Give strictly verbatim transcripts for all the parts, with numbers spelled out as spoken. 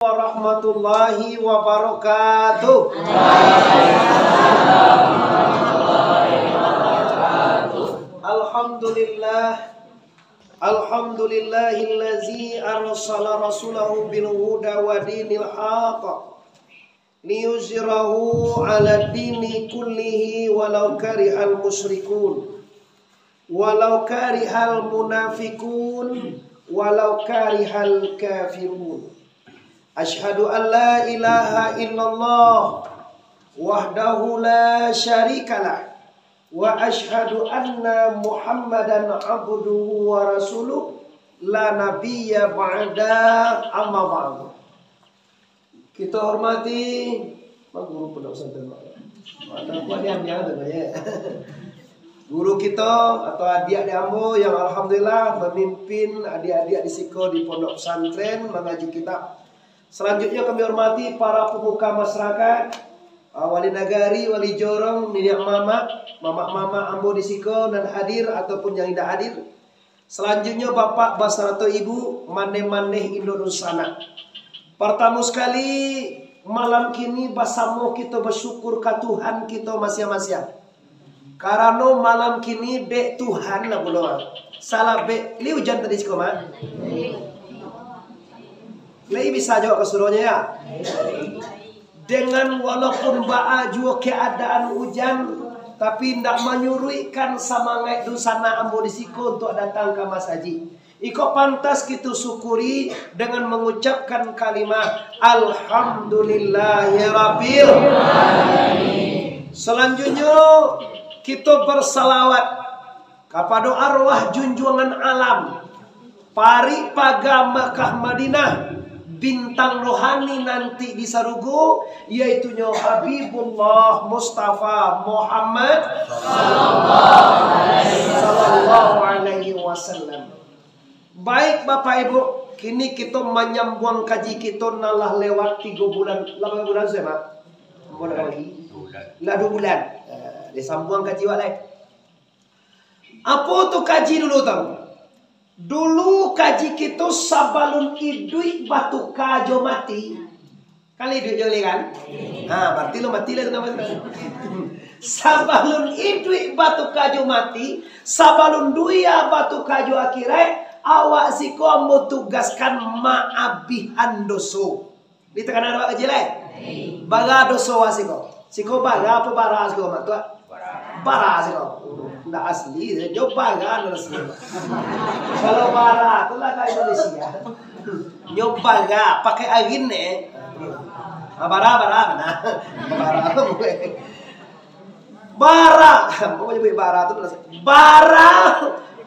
warahmatullahi wabarakatuh. Alhamdulillah. Alhamdulillahillazi arsala rasulahu bil huda wa dinil haq liyuzhirahu ala dini kullihi walau karihal musyrikun. Walau karihal munafikun, walau karihal kafirun. Asyhadu an la ilaha illallah wahdahu la syarikalah, wa asyhadu anna Muhammadan abduhu wa rasuluh, la nabiyya ba'da, amma ba'du. Kita hormati Pak Guru Pondok Pesantren, Pak. Ada kuat diam-diam tu, Pak, ya. Guru kita atau adiak di ambo yang alhamdulillah memimpin adiak-adiak di siko di Pondok Pesantren mangaji kitab. Selanjutnya kami hormati para pemuka masyarakat, ah, wali nagari, wali jorong, niniak mamak, mamak-mamak ambo di siko nan hadir ataupun yang indak hadir. Salanjuiknyo, Bapak basarato Ibu, maneh-maneh indak dunsanak. Partamo sakali, malam kini basamo kito basyukur ka Tuhan kito masiang-masiang. Karano malam kini dek Tuhan lah pulo, ah. Salah bek, lai ujan tadi siko, Mak? Lai bisa jawab ka suruahnyo, ya? Dengan walaupun baa juo keadaan ujan, tapi indak manyuruikkan samangaik dunsanak ambo di siko untuak datang ka masajik. Iko pantas kito syukuri dengan mangucapkan kalimah Alhamdulillahirabbil alamin. Salanjuiknyo, kito bersalawat kapado arwah junjuangan alam, parik paga Makkah Madinah, bintang rohani nanti di sarugo, yaitunyo Habibullah Mustafa Muhammad sallallahu alaihi wasallam. Baik, Bapak Ibu, kini kito manyambuang kaji kito nan lah lewat tigo bulan, lah bara bulan sudah, Mak? Ampun, lagi? Lah duo bulan. Eh, disambuang kaji wak lai. Apo tu kaji dulu tu? Dulu kaji kito sabalun iduik batuka jo mati. Kan iduik jo lai kan? Ha, barati lo mati lah tu namo tu. Sabalun iduik batuka jo mati, sabalun dunia batuka jo akhirat, awak siko ambo tugaskan maabihan doso. Di takana awak kaji lai? Bara doso awak siko? Siko bara apo bara siko, Mak Tuak? Bara siko. Ndak asli, nyo bara ndak asli. Kalau bara tu lah ka Indonesia. Nyo bara, pakai angin, eh. Ah, bara, bara, mana? Bara tu bukan. Bara, ambo manyabuik bara tu, bara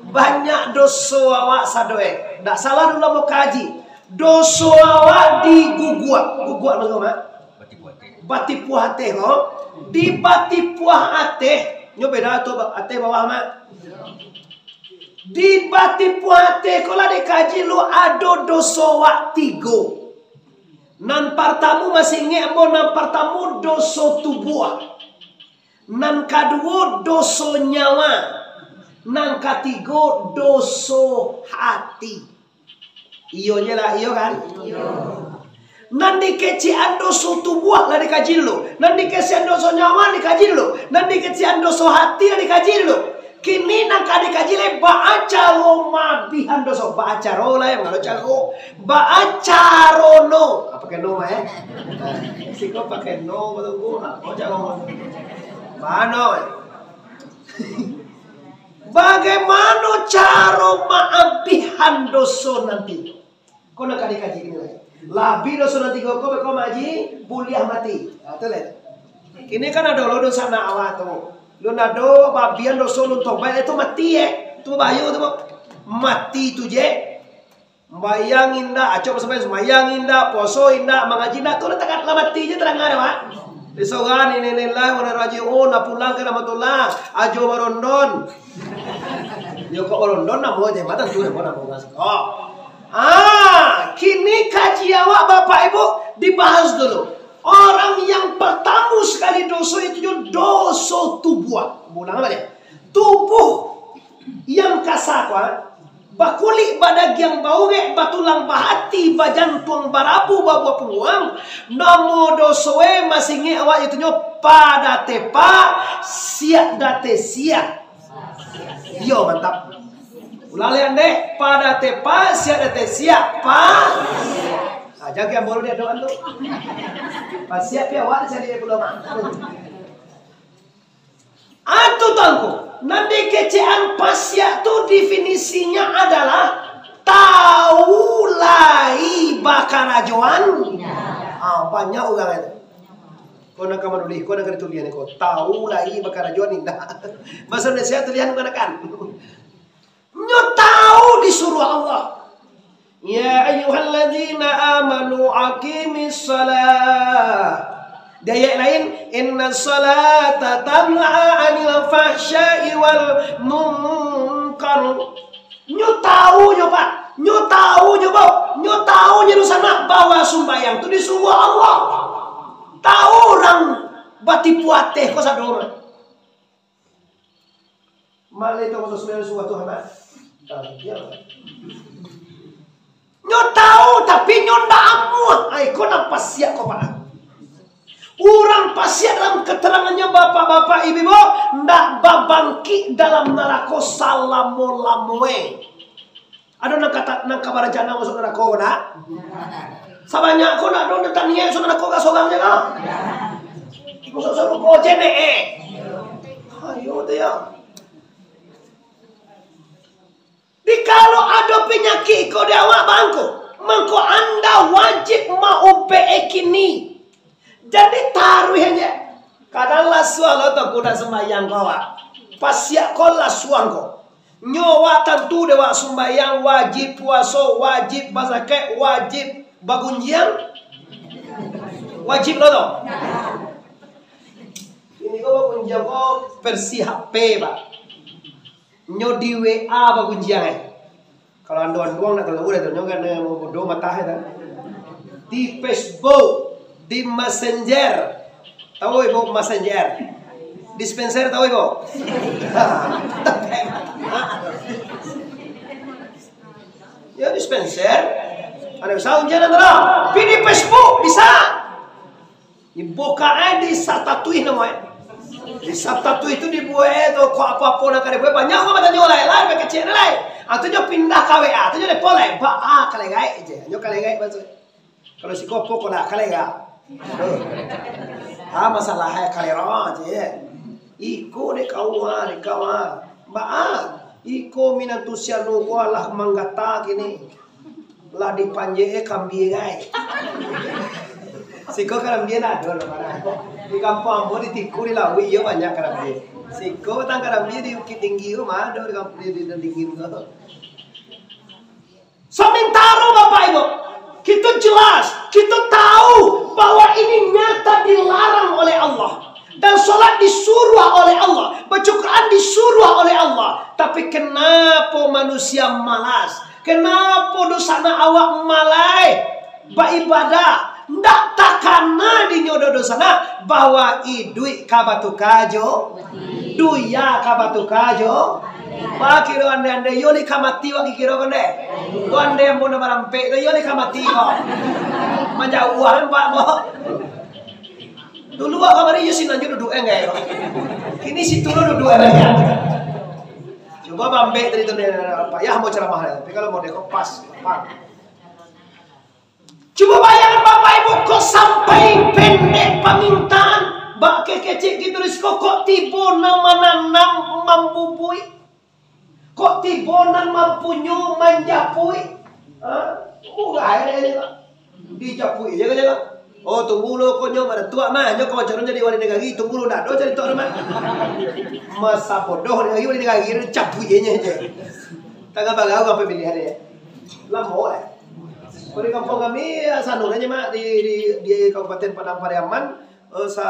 banyak doso awak sado, eh. Ndak salah dulu ambo kaji. Doso awak di guguak. Guguak maksudnyo, Mak? Batipuah ateh. Batipuah ateh ko. Di batipuah ateh. Nyo beda tu ateh bawah, Mak. Di batipuah ateh ko lah dikaji lu ado doso awak tigo. Nan partamo masih ingek ambo, nan partamo doso tubuah. Nan kaduo, doso nyawa. Nan katigo, doso hati. Iyo je lah, iyo kan? Iyo. Nan dikecekan doso tubuah lah dikaji dulu. Nan dikecekan doso nyawa dikaji dulu. Nan dikecekan doso hati lah dikaji dulu. Kini nan ka dikaji lai baa caro maabihan doso. Baa caro lah, mangalo caro. Baa caro no. Apa keno, eh? Siko pakai no, baru gua. Apa caro? Mano, eh? Bagaimana caro maabihan doso nanti? Ko nak ka dikaji kini lai. Labi doso nanti ko, ko beko maaji, buliah mati. Nah, tu lai. Kini kan ado lo doso anak awak tu. Lun ado babian doso lun tobat, eh, tu mati, eh. Tu bahayo tu, Bang. Mati tu je. Sumbayang indak, acok basumbayang, sumbayang indak, puaso indak, mangaji indak, tu lah tagak lah mati je tarang ado, Pak. Disoran, innalillahi wa inna ilaihi raji'un, lah pulang ka rahmatullah, ajo barondon. Yo kok barondon, namo je, matan tu namo, namo nasi. Oh. Ah, kini kaji awak Bapak Ibu dibahas dulu. Orang yang pertama sekali doso itu doso tubuah. Ulang baliak. Tubuh yang kasa, Pak. Bakulik badagiang baurek, batulang bahati, bajantuang barabu, babuah pungguang. Namo dosoe masih ingek awak itu nyo padatepa, siak dateh siak. Iyo, mantap. Ulang lian deh, padatepa, siak dateh siak, pa. Ah, jaga yang baru dia doa tu. Pasiak pi awak cari dia pulo mah. Atu tuanku, nan dikecekan pasiak tu definisinyo adalah tahu lai bakarajoan. Ah, banyak urang itu. Kau nak ka manulis, kau nak ka ditulisan ko, tahu lai bakarajoan indak. Bahasa Indonesia tulisan kanakan. Nyo tahu disuruah Allah. Ya ayyuhalladzina amanu aqimis shalah. Di ayat lain, inna shalata tanha anil fahsya'i wal munkar. Nyo tahu nyo, Pak. Nyo tahu nyo, Bok. Nyo tahu nyo, dunsanak, bahwa sumbayang tu disuruah Allah. Tahu urang batipu ateh ko sado. Maleh tu masuk sembilan suah tu, Ahmad. Tahu dia. Nyo tahu, tapi nyo ndak amuah. Ai, ko nan pasiak ko, Pak. Urang pasiak dalam keterangannya, bapak-bapak, ibu-ibu, ndak babangkik dalam narako salamo-lamoe. Ado nan kata, nan ka barancana masuk narako ko, ndak? Sabanyak ko ndak ado nan taniaik masuk narako ka sorang je ko. Masuk sarugo je ndak, eh. Ayo tu yo. Di kalau ado panyakik ko di awak, bangko, mangko anda wajib maubek kini. Jadi taruih aja. Kadang lah suah lo tu, aku nak sembahyang ko awak. Pasiak ko lah suah ko. Nyo awak tantu dek awak sumbayang wajib, puaso wajib, bazakat wajib, bagunjiang wajib lo tu. Ini ko bagunjiang ko versi H P, Pak. Nyo di W A bagunjiang, eh. Kalau anduang-anduang nak tahu dah tu, nyo kan, eh, mau bodoh matah, eh, tu. Di Facebook, di Messenger. Tahu ibu Messenger? Dispenser tahu ibu? Ya, dispenser. Ada bisa ujian antara. Tapi di Facebook bisa. Dibuka ai di Saptatuih namo ai. Di Saptatuih tu dibuek tu, kok apo-apo nan ka dibuek, banyak urang batanyo lai, lai, bakecek lai. Ah, tu nyo pindah ka W A, tu nyo depo lai, ba, ah, kalegaik je. Nyo kalegaik maksud. Kalau siko apo ko lah, kalega. Ah, masalah ai kalera je. Iko dek kau, ah, dek kau, ah. Ba, ah, iko minantu si anu ko alah manggata kini. Lah dipanjek, eh, karambia, gai. Siko karambia lah ado lah, barang. Di kampuang ambo, di Tiku, di Lauik, iyo banyak karambia. Siko batang karambia di Bukittinggi ko, ma ado di kampuang, di, di, di dingin ko. Samantaro, Bapak Ibu, kito jelas, kito tahu bahwa ini nyata dilarang oleh Allah. Dan sholat disuruh oleh Allah, baca Quran disuruh oleh Allah. Tapi kenapa manusia malas? Kenapa dunsanak awak malai baibadah? Ndak takana dinyo doh dunsanak bahwa iduik ka batuka jo, dunia ka batuka jo. Bakiro andai-andai, iyo lai ka mati, wak kiro ko ndeh. Ko andai ambo nan barampek tu, iyo lai ka mati ko. Manjauah ambo. Dulu awak kamari, iyo sinan jo duduak, eh, enggak, yo. Kini situ lo duduak, eh, enggak. Cubo bambek tadi tu, payah mau ceramah, tapi kalau mau deko pas, pas. Cubo bayangkan, Bapak Ibu, kok sampai pendek pamintaan, bak kekecek gitu, risiko, kok tibo nan mananam mambubuik. Kok tibo nan mampunyo manjapuik? Ha? Murah aja, Pak. Dijapuik aja kan, Pak. Oh, tunggu lo, konyo mana tuak mah, nyo kau macam jadi wali negari, tunggu lo, ndak ado carito tu mah. Masa bodoh ni lagi wali negari, dijapuik aja je. Tangah barau apa pilihan dia? Lamo lah. Kalau di kampung kami, ya, sanu aja, Mak, di, di, di Kabupaten Padang Pariaman, eh, sa,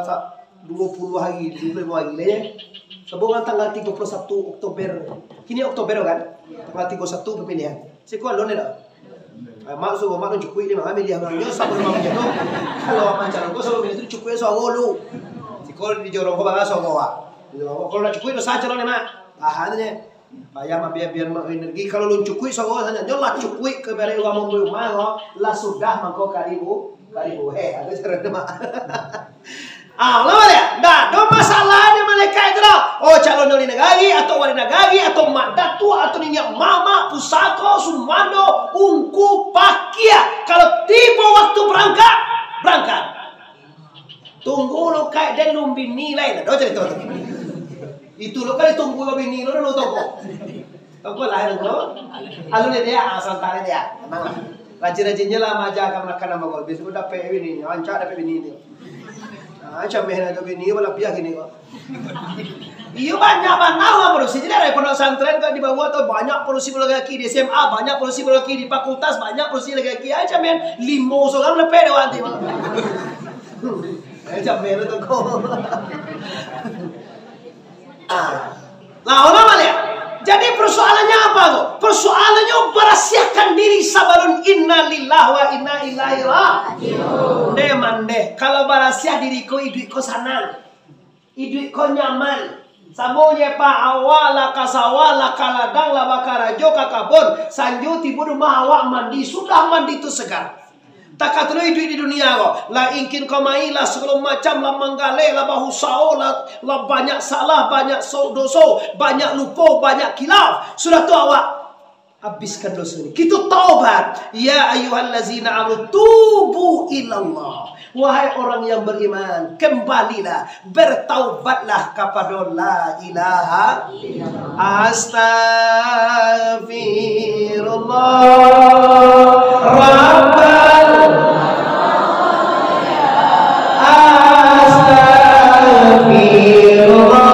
sa, dua puluh hari, dua puluh lima hari lah, ya. Sebelum tanggal tiga puluh satu Oktober. Kini Oktober, kan? Tanggal tiga puluh satu pemilihan. Siko alun, ya, dah? Eh, mak suruh, mak kan cukup ni, mak milih abang nyo, sebelum mak macam tu. Kalau mak macam tu, sebelum milih tu cukup suara lu. Siko di jorong ko, bang, suara, Wak. Kalau nak cukup, dosa calon ni, Mak. Tahan aja. Payah mabian-bian ma-, energi. Kalau lun cukuik sago sajo, nyo lah cukuik ka barek urang mambari rumah ko, lah sudah mangko karibu, karibu. Eh, ado caro tu, Mak. Ah, ulang baliak. Ndak ado masalah di malaikat itu doh. Oh, calon wali nagari, atau wali nagari, atau mak datuak, atau niniak mamak, pusako, sumando, ungku, pakia. Kalau tibo waktu barangkat, barangkat. Tunggu lo kai den lun bini lai, nah, ado carito tu. Itu lo kali tunggu lo bini lo, lo toko. Toko lah, toko. Alun dia, ah, santai dia. Tenang lah. Rajin-rajinnya lah maaja kamanakan-kamanakan. Bisuak dapek bini, rancak dapek bini ni. Ah, cameh nak bini, balabiah gini kok. Iyo, banyak bana urang padusi. Jadi, dari pondok pesantren ka di bawah tu, banyak padusi laki-laki, di S M A banyak padusi laki-laki, di fakultas banyak padusi laki-laki. Ai, cameh, limo surang dapek dek awak nanti. Ai, cameh tu ko. Ah. Lah, ulang baliak. Jadi, persoalannya apa ko? Persoalannya barasiahkan diri sabalun inna lillahi wa inna ilaihi raji'un. Deh, mandeh. Kalau barasiah diri ko, iduik ko sanang. Iduik ko nyaman. Samo je, Pak, awak lah ka sawah, lah ka ladang, lah bakarajo ka kabun. Sanjo tibo di rumah awak mandi, sudah mandi tu segar. Takah tu iduik di dunia ko. Lah ingkin kamari, lah sagalo macam, lah manggaleh, lah bausao, lah, lah banyak salah, banyak so-, doso, banyak lupo, banyak kilaf. Sudah tu awak habiskan doso ni. Kito taubat. Ya ayyuhallazina amanu tubu ilallah. Wahai orang yang beriman, kembalilah, bertaubatlah kapado la ilaha illallah. Astaghfirullah. Rabbal Astagfirullah.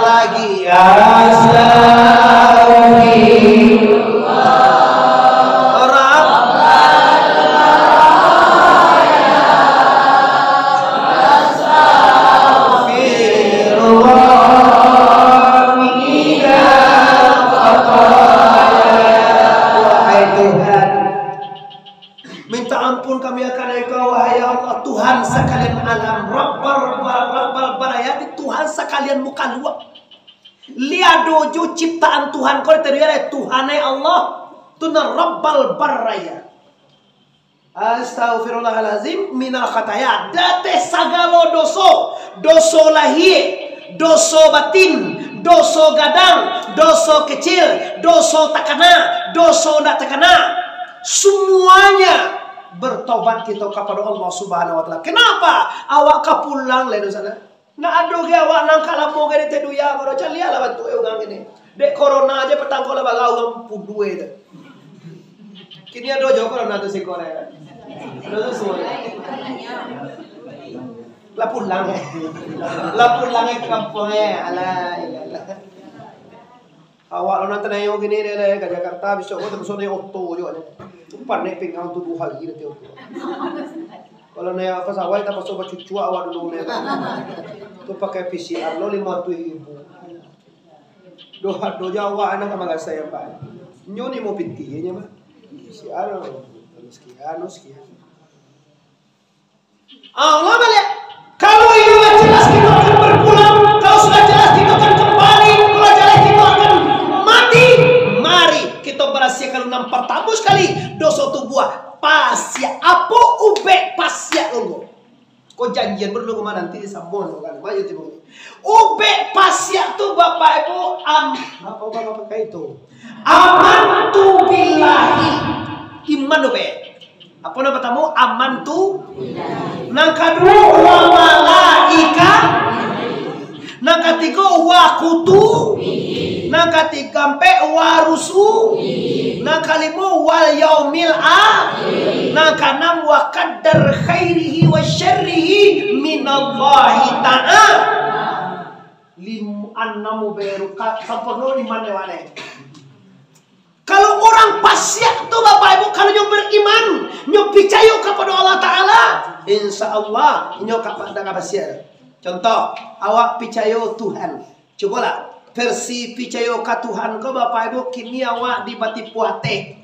Lagi. Astagfirullah. Astagfirullah. Wahai Tuhan, minta ampun kami akan Engkau, wahai Allah, Tuhan sakalian alam, Rabbal, Rabbal, Rabbal Barayati, Tuhan sakalian mukhaluak. Lai ado jo ciptaan Tuhan ko, tadi ado Tuhan, eh, Allah, tu nan Rabbal Barayati. Astaghfirullahalazim minal khataya. Dateh sagalo doso, doso lahia, doso batin, doso gadang, doso kecil, doso takana, doso ndak takana. Semuanya bertobat kito kapado Allah Subhanahu wa Ta'ala. Kenapa? Awak ka pulang lai doso. Ndak ado ge awak nan ka lamo ge di Teduya ko, caliaklah bantuak urang kini. Dek corona aja patang ko lah bara urang puluah tu. Kini ado jo corona tu siko lai. Ado tu suai. Lah pulang, eh. Lah pulang, eh, ka kampuang, eh. Alah, iyolah. Awak lo nan tanayo kini deh, deh, ka Jakarta, bisuak ko tapaso naiak oto juo, deh. Panek pinggang tu duo hari nanti oto. Kalau naiak pesawat, tapaso bacucuak awak dulu, deh. Tu pakai P C R lo limo ratuih ribu. Doh, doh jo awak anak ka Makassar, ya, Pak. Nyo ni mau piti, ya, Pak. P C R, sekian, sekian. Ah, ulang baliak. Kalau ini lah jelas kita akan berpulang, kalau sudah jelas kita akan kembali, kalau jelas kita akan mati, mari kita barasiahkan nan partamo sakali doso tubuah. Pasiak, apo ubek pasiak lo? Ko janjian baru lo ka ma, nanti disambung lo kan. Maju tibo ni. Ubek pasiak tu, Bapak Ibu, am-, apa, apa, apa, kayak itu. Amantu billahi. Iman ubek. Apo nan partamo? Amantu. Nan kaduo, wa malaika. Nan katigo, wa kutu. Nan katigo, ampek, wa rusu. Nan kalimo, wal yaumil akhir. Nan kaanam, wa qadar khairihi wa syarrihi minallahi ta'ala. Lim-, anam uberu ka-, samporno iman dewale. Kalau urang pasiak tu, Bapak Ibu, kalau nyo bariman, nyo picayo kapado Allah Ta'ala, insya Allah, nyo ka-, ndak ka pasiak. Contoh, awak picayo Tuhan. Cubolah, versi picayo ka Tuhan ko, Bapak Ibu, kini awak di Batipuah teh,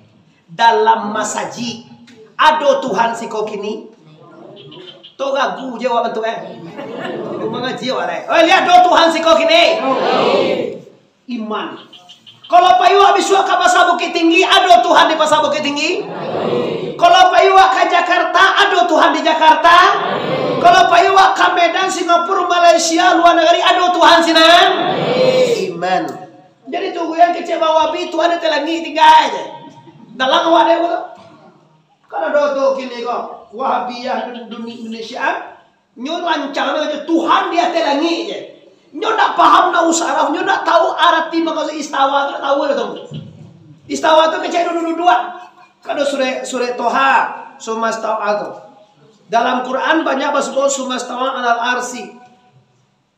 dalam masajik. Ado Tuhan siko kini? Tu gagu je awak bantuak, eh. Mangaji awak, eh. Oi, liek doh Tuhan siko kini. Iman. Kalau pai awak bisuak ka Pasar Bukittinggi, ado Tuhan di Pasar Bukittinggi. Kalau pai awak ka Jakarta, ado Tuhan di Jakarta. Kalau pai awak ka Medan, Singapura, Malaysia, lua nagari, ado Tuhan sinan. Iman. Jadi tunggu yang kecek Wahabi, Tuhan di langik tingga je. Dalam awak dia tu. Kan ado tu kini ko, Wahabiyah dun-, Indonesia, nyo lancang nyo Tuhan di ateh langik je. Nyo ndak paham nahwu saraf, nyo ndak tahu arati mukasuik istawa tu, ndak tahu dah tu. Istawa tu kecek duduak-duduak. Kan ado surah, surah Toha, sumastawa tu. Dalam Quran banyak basabaik sumastawa alal arsi.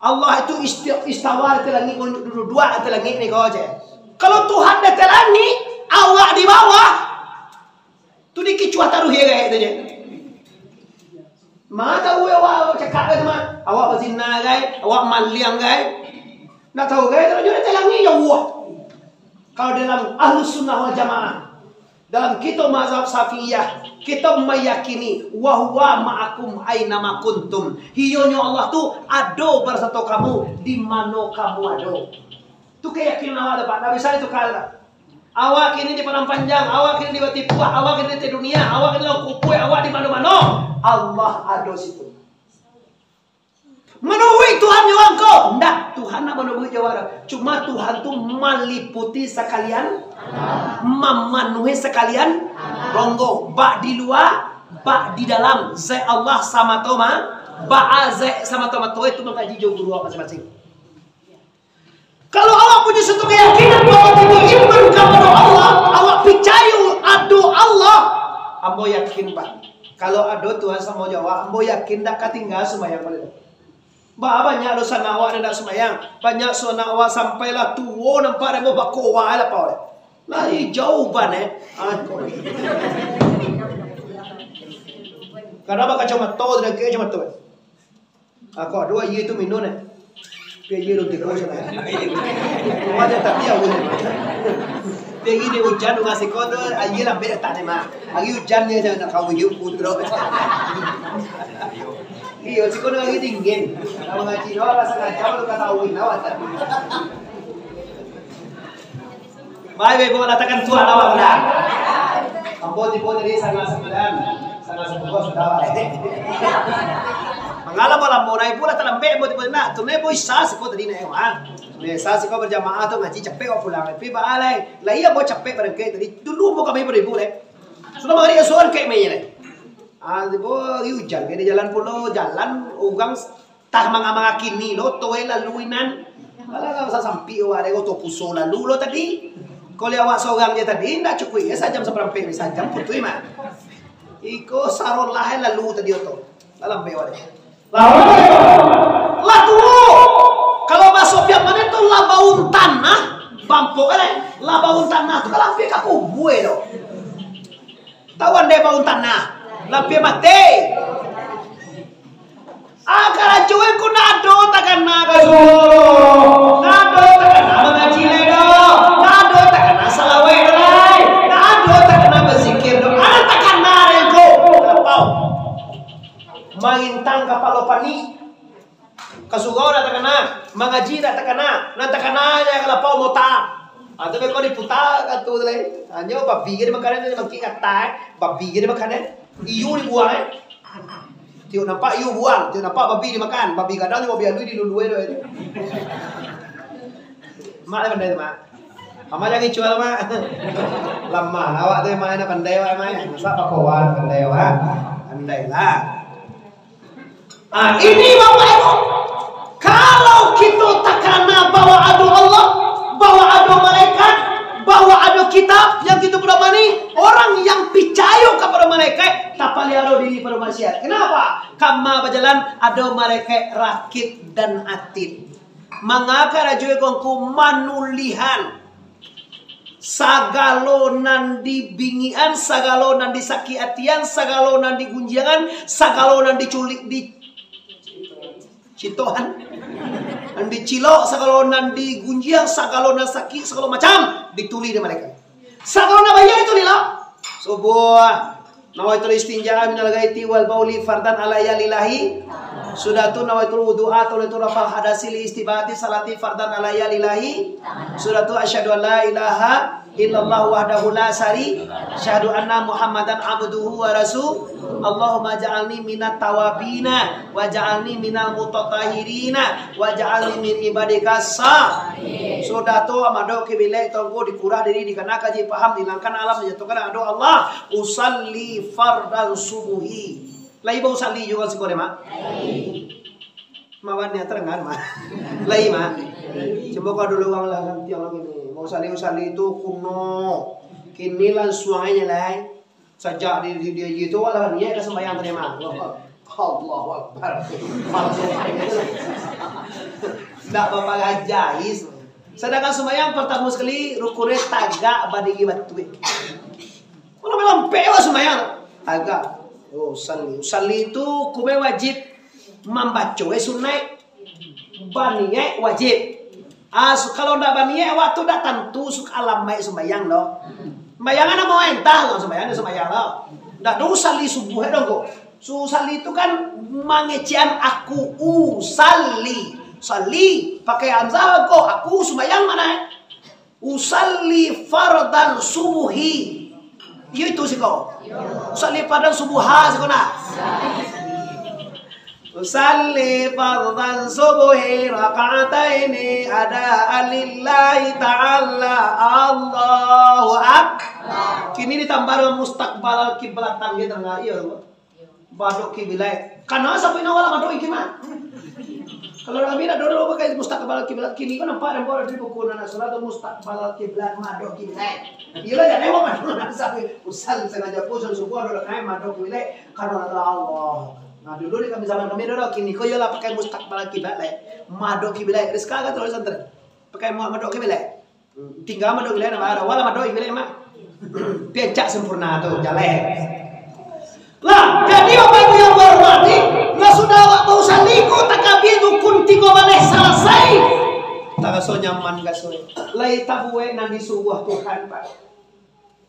Allah itu isti-, istawa di ateh langik, duduak di ateh langik ni ko je. Kalau Tuhan di ateh langik, awak di bawah, tu dikicuah taruih ye gai tu je. Ma tahu awak cakap gai tu mah. Awak bazina gai, awak maliang gai. Ndak tahu gai, tu di ateh langik jauah. Kalau dalam Ahlus Sunnah wal Jamaah, dalam kitab mazhab Syafi'iyah, kita meyakini, "Wa huwa ma'akum aina ma kuntum." Iyonyo Allah tu ado barasato kamu di mano kamu ado. Tu keyakinan awak tu, Pak. Ndak bisa ditukar, Pak. Awak kini di Padang Panjang, awak kini di Batipuah, awak kini di dunia, awak kini di Langkupuak, awak di mano-mano, Allah ado situ. Manuruik Tuhan jo angko? Ndak, Tuhan ndak manuruik jo awak doh. Cuma Tuhan tu maliputi sakalian, mamanuhi sakalian ronggo, bak di lua, bak di dalam. Zat Allah samato ma-, baa zat samato-mato itu mangkaji jo guru awak masing-masing. Kalau awak punyo satu keyakinan bahwa kito iman kapado Allah, awak picayo ado Allah, ambo yakin, Pak, kalau ado Tuhan samo jo awak, ambo yakin dak ka tingga sumbayang pado tu. Ba-, banyak doso anak awak nan dak sumbayang, banyak doso anak awak sampai lah tuo nampak dek ambo bakowa lapau dek. Lah ijau uban, eh. Ah, ko. Kadang bakacomato, tu dak kacomato. Ako ado aia tu minum, eh. Pi aia tu tiko salah. Wajah tapi awak. Pi aia di ujan, rumah siko tu, aia lambek datang ni, mah. Hari ujan dia jangan nak kau hiu putro. Iyo, siko tu hari dingin. Kalau ngaji doang, rasa ngajau tu kata awin awak tadi. Baik, baik, bawa latakan tuan awak lah. Ambo tibo tadi sangat sembilan, sangat sepuluh sudah lah. Mangala malam mau naik pula talambek, ambo tibo nak. Tu naik boy sah siko tadi naik, wah. Biasa siko berjamaah tu ngaji capek awak pulang. Tapi baalai, lah iya ambo capek barangkek tadi. Dulu ambo kami beribu leh. Sudah mangari asuhan kayak main leh. Ah, tibo hari ujan, kayak di jalan pulo, jalan urang Tah manga-manga kini lo, toh lalu inan. Alah, lah sasampik awak dek oto puso lalu lo tadi. Kalau awak sorang je tadi, ndak cukuik ya sajam saparampek ni, sajam putuih mah. Iko sarolah lalu tadi oto. Dalam be awak dek. Lah, lah tuo. Kalau baso pian mane tu lah baun tanah, bampok kan, eh? Lah baun tanah tu kalau hampir ka kubua lo. Tahu andai baun tanah, lapia mati. Ah, karajo ko nado takana ka surau, nado takana mangaji lai do, nado takana salawek do lai, nado takana bazikir do, nado takana dek ko. Lapau. Marintang kapalo panih. Ka surau dak takana, mangaji dak takana, nan takana je ka lapau mota. Ah, tu beko diputa ka tu lai. Hanyo babi je dimakanan, mangkik kata, eh. Babi je dimakanan. Iyu dibuang, eh. Tiok nampak iyu buang, tiok nampak babi dimakan. Babi gadang jo babi alui dilului tu, eh. Mak lah pandai tu, Mak. Amak jangan cual, Mak. Lamah awak tu, Mak, nak pandai awak, Mak. Masa pakowan pandai awak. Pandailah. Ah, ini Bapak Ibu, kalau kito takana bahwa ado Allah, bahwa ado malaikat, bahwa ado kitab yang kito pedomani, orang yang picayo kapado malaikat, tapaliaro diri pado maksiat. Kenapa? Kama bajalan, ado malaikat rakib dan atid. Manga karajo ko ngku manulihan. Sagalo nan dibingikan, sagalo nan disakik atian, sagalo nan digunjiangan, sagalo nan diculik, dicitohan, nan dicilok, sagalo nan digunjiang, sagalo nan sakik, sagalo macam ditulih dek malaikat. Sagalo nan baiak ditulih lah. Subuah, Nawaitul istinja minal ghaiti wal bauli fardan alayya lillahi. Sudah tu nawaitul wudu'a atau nawaitul rafal hadasi li istibati salati fardan alayya lillahi. Sudah tu asyhadu an la ilaha illallah wahdahu la syari-, asyhadu anna Muhammadan abduhu wa rasul. Allahumma ja'alni minat tawabina wa ja'alni minal mutatahirina wa ja'alni min ibadika sa-. Sudah tu madok kiblat tongko dikurah diri dikana kaji paham dilangkan alam dijatuhkan ado Allah. Usalli fardan subuhi. Lai ba usalli juo siko deh, Mak? Mawan ni terang kan, Mak? Lai, Mak? Cuma kalau dulu urang lah ganti urang ini. Mau usalli, usalli tu kuno. Kini langsuang aja lah. Sajak di, di, di, di tu lah niat ka sembahyang tadi, Mak. Allahu Akbar. Ndak baparah jais. Sadangkan sembahyang partamo sakali rukunnya tagak badiri batuik. Kalau malam pewa sembahyang, tagak. Oh, usalli. Usalli tu hukumnya wajib. Mambaco eh sunaik. Baniaik wajib. Ah, su-, kalau ndak baniaik, awak tu ndak tantu su-, alamaik sembahyang doh. Sembahyang kan mau entah lah sembahyang, sembahyang lah. Ndak ada usalli subuh eh dong ko. Su-, usalli tu kan mangecekan aku, usalli. Usalli, pakai hamzah ko, aku sembahyang mana eh? Usalli fardan subuhi. Iyo itu siko. Usalli fardan subuha siko nah. Usalli fardan subuhi raka'ataini adaan lillahi ta'ala. Allahu Akbar. Kini ditambah dengan mustaqbal kiblatan gitu, enggak? Iyo. Madok kiblat. Kana sampai nawa lah madok kiblat. Kalau kami nak dulu pakai mustaqbal kiblat, kini kan nampak, nampak di buku nan surat tu mustaqbal kiblat, madok kiblat. Iyalah, jangan awak madok sampai usal sengaja pun subuh ada kain madok kiblat. Karena Allah. Nah, dulu ni kami zaman kami dulu, kini ko iyalah pakai mustaqbal kiblat lah. Madok kiblat. Rizka kan terus santai. Pakai madok kiblat. Tingga madok kiblat, nama ada? Wala madok kiblat, Mak. Pencak sempurna tu, jaleh. Lah, jadi Bapak Ibu yang berhormati, lah sudah awak bau saliku, takabir rukun tigo baleh salasai. Taraso nyaman, gaso. Lai tabuek nan disuruah Tuhan, Pak.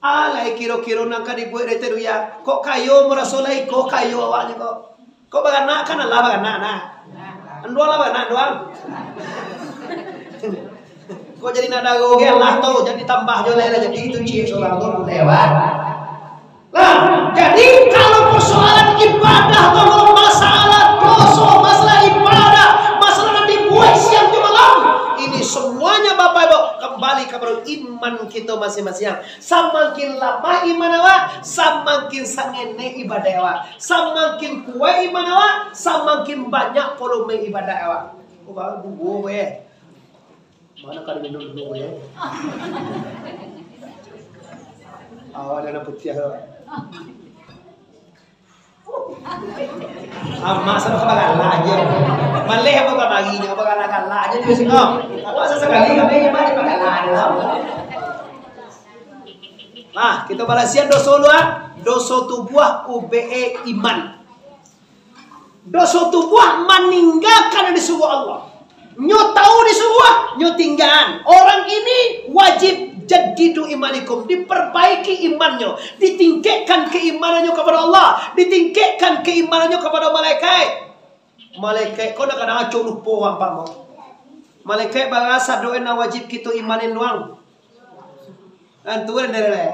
Alai kiro-kiro nan ka dibuek dari Teduya. Kok kayo maraso lai ko kayo awaknyo ko. Kok baranak kan alah baranak nah. Anduang lah baranak anduang. Kok jadi nak daro ge alah tu, jadi tambah jo lai lah, jadi itu ciek surang tu lewat. Nah, jadi kalau persoalan ibadah tu, kalau masalah doso, masalah ibadah, masalah nan dibuek siang jo malam, ini semuanya Bapak Ibu kembali kepada iman kita masing-masing. Samakin lamah iman awak, samakin sangenek ibadah awak. Samakin kuaik iman awak, samakin banyak volume ibadah awak. Oh, baru duo, weh. Mana kada minum dulu, weh? Awak ada putih tu. Amak sama kabalak aja. Maleh apa kamari ni, apa galak-galak aja di sini. Awak sesekali kami iman di pagalak aja lah. Nah, kita balasian doso dulu, ah. Doso tubuah ubee iman. Doso tubuah maninggakan nan disuruah Allah. Nyo tahu disuruah, nyo tinggaan. Orang ini wajib jadidu imanikum, diperbaiki imannyo, ditingkekkan keimanannyo kepada Allah, ditingkekkan keimanannyo kepada malaikat. Malaikat ko nak kadang aco lupo urang pamo. Malaikat barasa doa nan wajib kito imanin doang. Antu kan dari lai.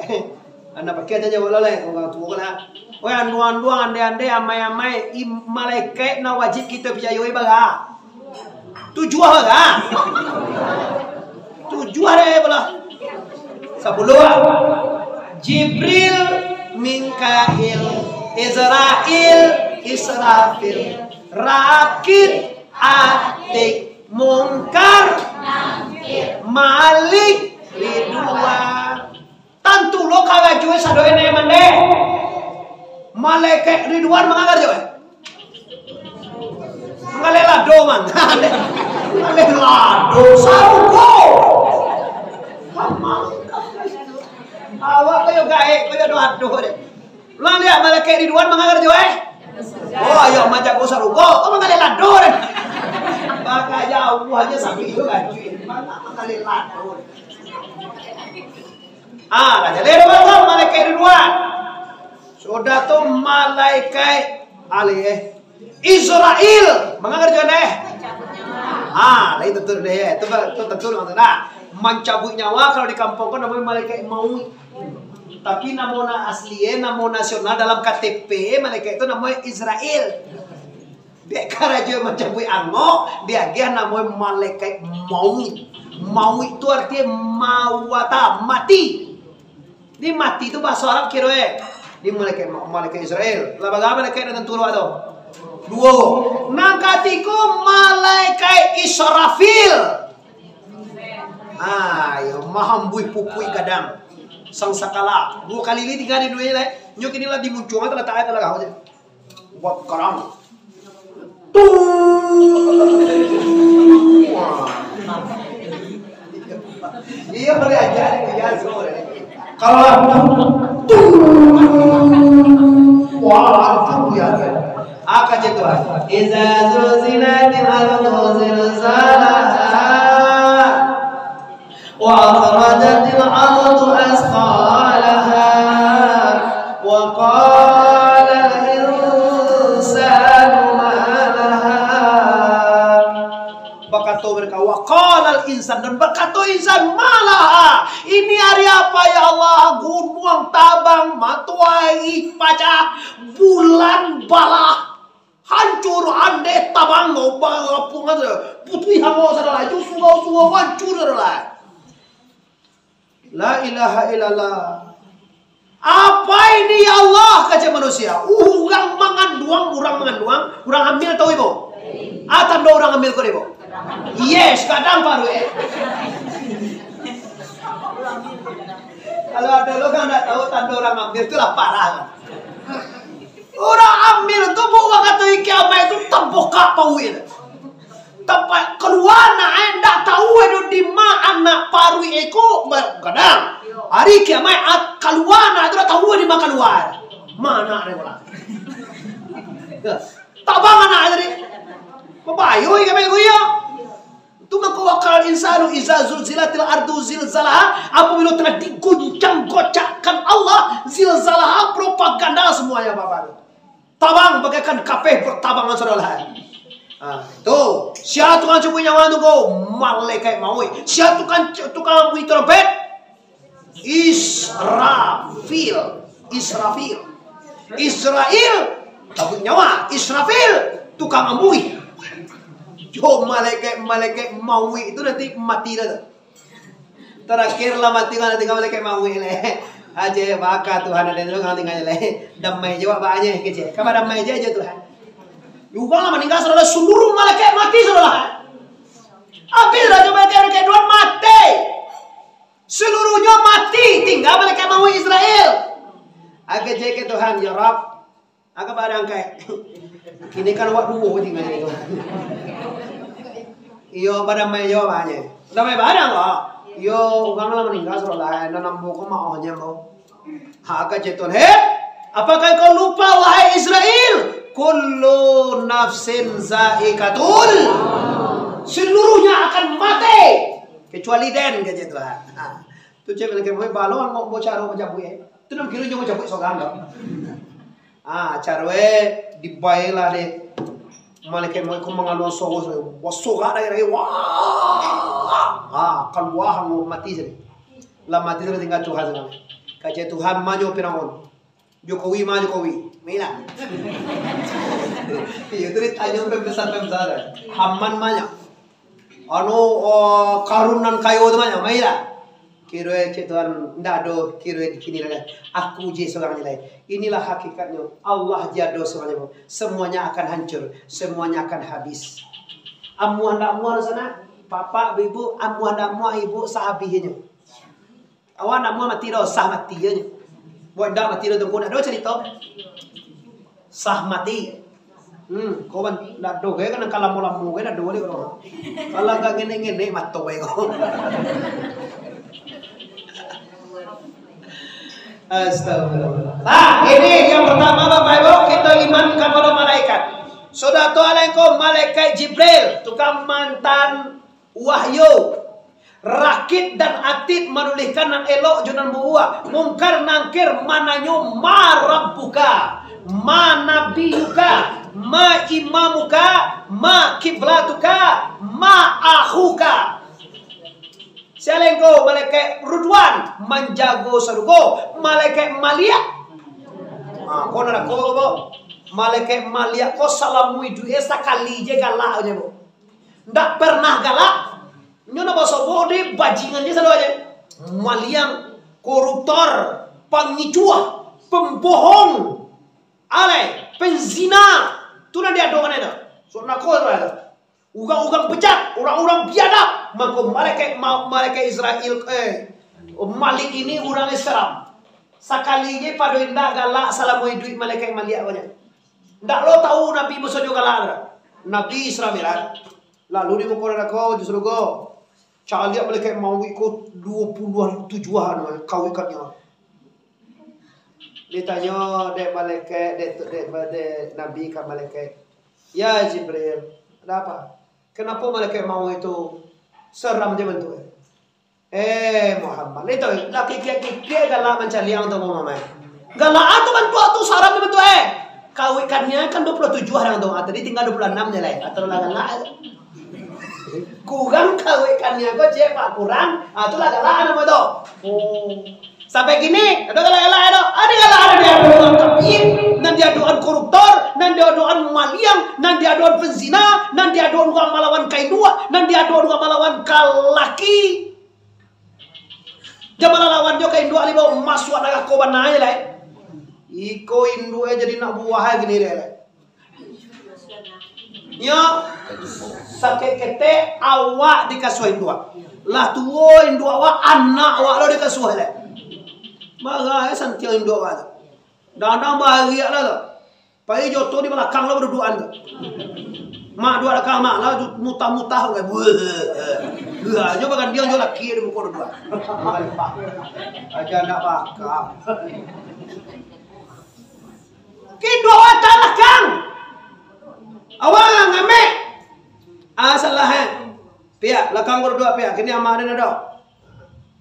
Anak pakai aja jawab lah lai, urang tuo kan lah. Oi, anduang-anduang, andai-andai, amai-amai, im-, malaikat nan wajib kito picayo bara? Tujuah bara? Tujuah deh, bola. Sapuluah. Jibril, Mikail, Izrail, Israfil, Rakid, Atik, Mungkar, Malik, Ridwan. Tantu lo karajo sadoe naiman deh. Malaikat Ridwan mangarajo eh. Manggaleh lado, man. Manggaleh lado, sarugo. Awak kayo gaek, kayo ado-ado deh. Ulang liak, malaikat Ridwan mangarajo eh. Oh, ayo manjago sarugo, kok manggaleh lado deh. Maka jauh aja sampai itu lagi. Mana manggaleh lado deh. Ah, lah jaleh dua tu malaikat Ridwan. Sudah tu malaikat alih, eh. Israel, manga karajo deh? Ha, lain tentu deh, eh. Tu, tu tentu mangko nah. Mancabuik nyawa kalau di kampung ko namonyo malaikat mauik. Tapi namo na asli, eh, namo nasional dalam K T P malaikat tu namonyo Israel. Dek karajo mancabuik angok, diagiah namonyo malaikat mauik. Mauik tu artinyo mawata, mati. Di mati tu bahaso Arab kiro, eh. Di malaikat, malaikat Israel. Lah bara malaikat nan tantu tu? Duo. Nan katigo malaikat Israfil. Ah, iyo, mahambuih pupuik gadang. Sangkakala. Duo kali ni tingga di dunia, eh. Nyo kini lah di muncuang, talatak, talatak. Buat karang. Tuh. Iyo, boleh aja, iyo, sorry. Kalau tuh. Wah, itu biasa. Apa aja tuh? Iza zulzilatil ardu zilzalaha. وأخرجت الأرض أثقالها وقال الإنسان ما لها. Bakato mereka, وقال الإنسان, dan bakato insan, ما لها, ini ari apa, ya Allah? Gunuang tabang, matoari pacah, bulan balah. Hancur, andeh tabang, barapuang sajo. Putuih angok sadolah, itu surau-surau hancur sadolah. La ilaha illallah. Apa ini, ya Allah, kecek manusia. Urang manganduang, urang manganduang, urang hamil tahu ibu? Ah, tando urang hamil ko ibu? Yes, kadang baru, eh. Kalau ada lo kan ndak tahu tando urang hamil tu lah parah. Urang hamil tu, bu, wakatu kiamat tu tabukak paruik tu. Tampek kalua anak, eh, ndak tahu ado di ma anak paruik iko, ba-, kadang. Hari kiamat, at-, kalua anak tu ndak tahu di ma kalua. Ma anak dia pulang. Tabang anak tadi. Babayo kiamat ko iyo. Tu mangko وقال الإنسان إذا زلزلت الأرض زلزالها, apabila telah diguncang gocakkan Allah, zilzalaha, propaganda semuanya, Bapak. Tabang bagaikan kapeh bertabangan, saudara. Ha, tu, sia tukang cabuik nyawa tu ko? Malaikat mauik. Sia tukang, tukang bunyi trompet? Israfil. Israfil. Israel, cabuik nyawa. Israfil, tukang ambuih. Jo malaikat-malaikat mauik tu nanti mati dah tu. Terakhir lah mati, kan tingga malaikat mauik leh. Aje baka Tuhan ado tu, kan tingga leh. Damai jo awak baa nyo kecek. Kaba damai je jo Tuhan. Urang lah maningga, saudara, seluruh malaikat mati, saudara. Habis lah jo malaikat, malaikat Tuhan mati. Seluruhnyo mati, tingga malaikat mauik Israel. Aje kecek Tuhan, "Ya Rabb, aka barangkek. Kini kan awak duo tingga di Tuhan." Iyo, badamai jo baa nyo. Damai barang ko. Iyo, urang lah maningga, saudara, nan ambo ko maoh nyo ambo. Ha, kecek Tuhan, "Hei, apakah kau lupa, wahai Israel? Kullu nafsin zaikatul." Seluruhnya akan mati, kecuali den, kecek Tuhan. Ha. Tu cek malaikat mauik, "Baa lo angok ambo caro mancabuik, eh? Tu nan kiro jo mancabuik sorang tu." Ah, caro, eh, dibaelah dek malaikat mauik ko mangalua suaro, basorak dari dalam. Wah! Ah, kalua angok, mati sajo. Lah mati sajo, tingga Tuhan sajo. Kecek Tuhan, "Ma nyo Firaun? Jokowi ma Jokowi?" Mailah. Iyo, tu ditanyo pembesar-pembesar. "Haman ma nyo? Anu, oh, Karun nan kayo tu ma nyo? Mailah." Kiro, eh, cek Tuhan, "Ndak ado kiro, eh, di kini lai. Aku je sorang ni lai. Inilah hakikatnyo. Allah je ado sorang nyo. Semuanya akan hancur. Semuanya akan habis." Amuah ndak amuah, sanak? Bapak, ibu, amuah ndak amuah, ibu, sahabihnyo. Awak ndak amuah mati doh, sah mati je nyo. Buat ndak mati doh, tunggu, ndak ado carito. Sah mati. Hmm, kau kan ndak ado, kan, kan lamo-lamo, kan ado, kan, kalau agak ngenek-ngenek mato, kan, kau. Astagfirullah. Nah, ini yang pertama, Bapak Ibu, kita iman kepada malaikat. Sudah tu, alaikum malaikat Jibril, tukang mantan wahyu. Rakit dan Atid manulihkan nan elok jo nan buruak. Mungkar Nangkir mananyo, "Ma rabbuka? Ma nabiyuka? Ma imamuka? Ma kiblatuka? Ma akhuka?" Sia lai ko? Malaikat Ridwan manjago sarugo. Malaikat Maliak, ah, ko narako ko, bo. Malaikat Maliak ko salamo iduik e sakali je galak nyo, bo. Ndak pernah galak. Nyo nak basobok di bajingan je sado aja. Maliang, koruptor, pangicuah, pembohong, alai, penzina. Tu nan diadokan itu. Sok nako tu. Urang-urang bejat, urang-urang biadab. Mangko malaikat ma-, malaikat Israel, eh, Malik ini urang seram. Sakali je pado indak galak salamo iduik malaikat Maliak ko nyo. Ndak lo tahu Nabi Musa jo galak tu. Nabi Israel, ah. Lalu di muko narako jo sarugo. Caliak malaikat mauik ko duo puluah tujuah anu, kawikannyo. Ditanyo dek malaikat, dek, dek, dek Nabi ka malaikat, "Ya Jibril, ada apa? Kenapa malaikat mauik itu seram je bentuk e?" Eh, Muhammad, itu lah kikiak-kikiak galak mancaliak tu, Muhammad. Galak tu bantuak tu, saram tu bantuak e. Kawikannyo kan duo puluah tujuah urang tu. Ah, tadi tinggal duo puluah anam je lai. Atau lah galak. Kurang kawikannyo ko, cek, Pak, kurang. Ah, tu lah galak namo tu. Oh. Sampai kini, ado galak-galak ado. Ado galak ado diadokan urang kafir, nan diadokan koruptor, nan diadokan maliang, nan diadokan penzina, nan diadokan urang malawan ka induak, nan diadokan urang malawan ka laki. Jan malawan jo ka induak, lai bao masuak narako bana je lai. Iko induak e jadi anak buah e kini lai. Yo, sakik ketek awak dikasuah induak. Lah tuo induak awak, anak awak lo dikasuah lai. Marah e santiang induak awak tu. Kadang-kadang bariak lah tu. Pai jo oto di balakang lo baduduakan tu. Mak duduak balakang mak lah, mutah-mutah, buah. Buah, jo bagandiang jo laki di muko duduak. Aja anak bakal. Kiduak awak ka balakang. Awak ngambek. Ah, salah, eh. Piak, balakang ko duduak, piak. Kini amak den ado.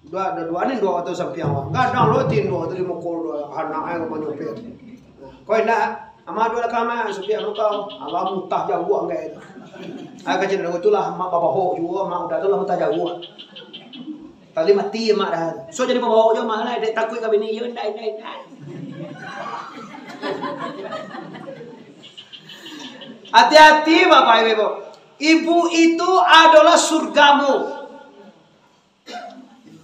Duduak, duduak ni duduak tu sampiang awak. Gadang lo ti duduak tu di muko duduak. Anak ai ka manyupir. Ko indak, amak duduak balakang, amak, sampiang muko. Alah mutah jauah anggai tu. Ai kacil itulah amak babahok juo, amak udah tu lah mutah jauah. Tadi mati amak dah. So jadi babahok juo amak lah, dek takuik ka bini, yo indak, indak, indak. Hati-hati, Bapak Ibu. Ibu itu adalah surgamu.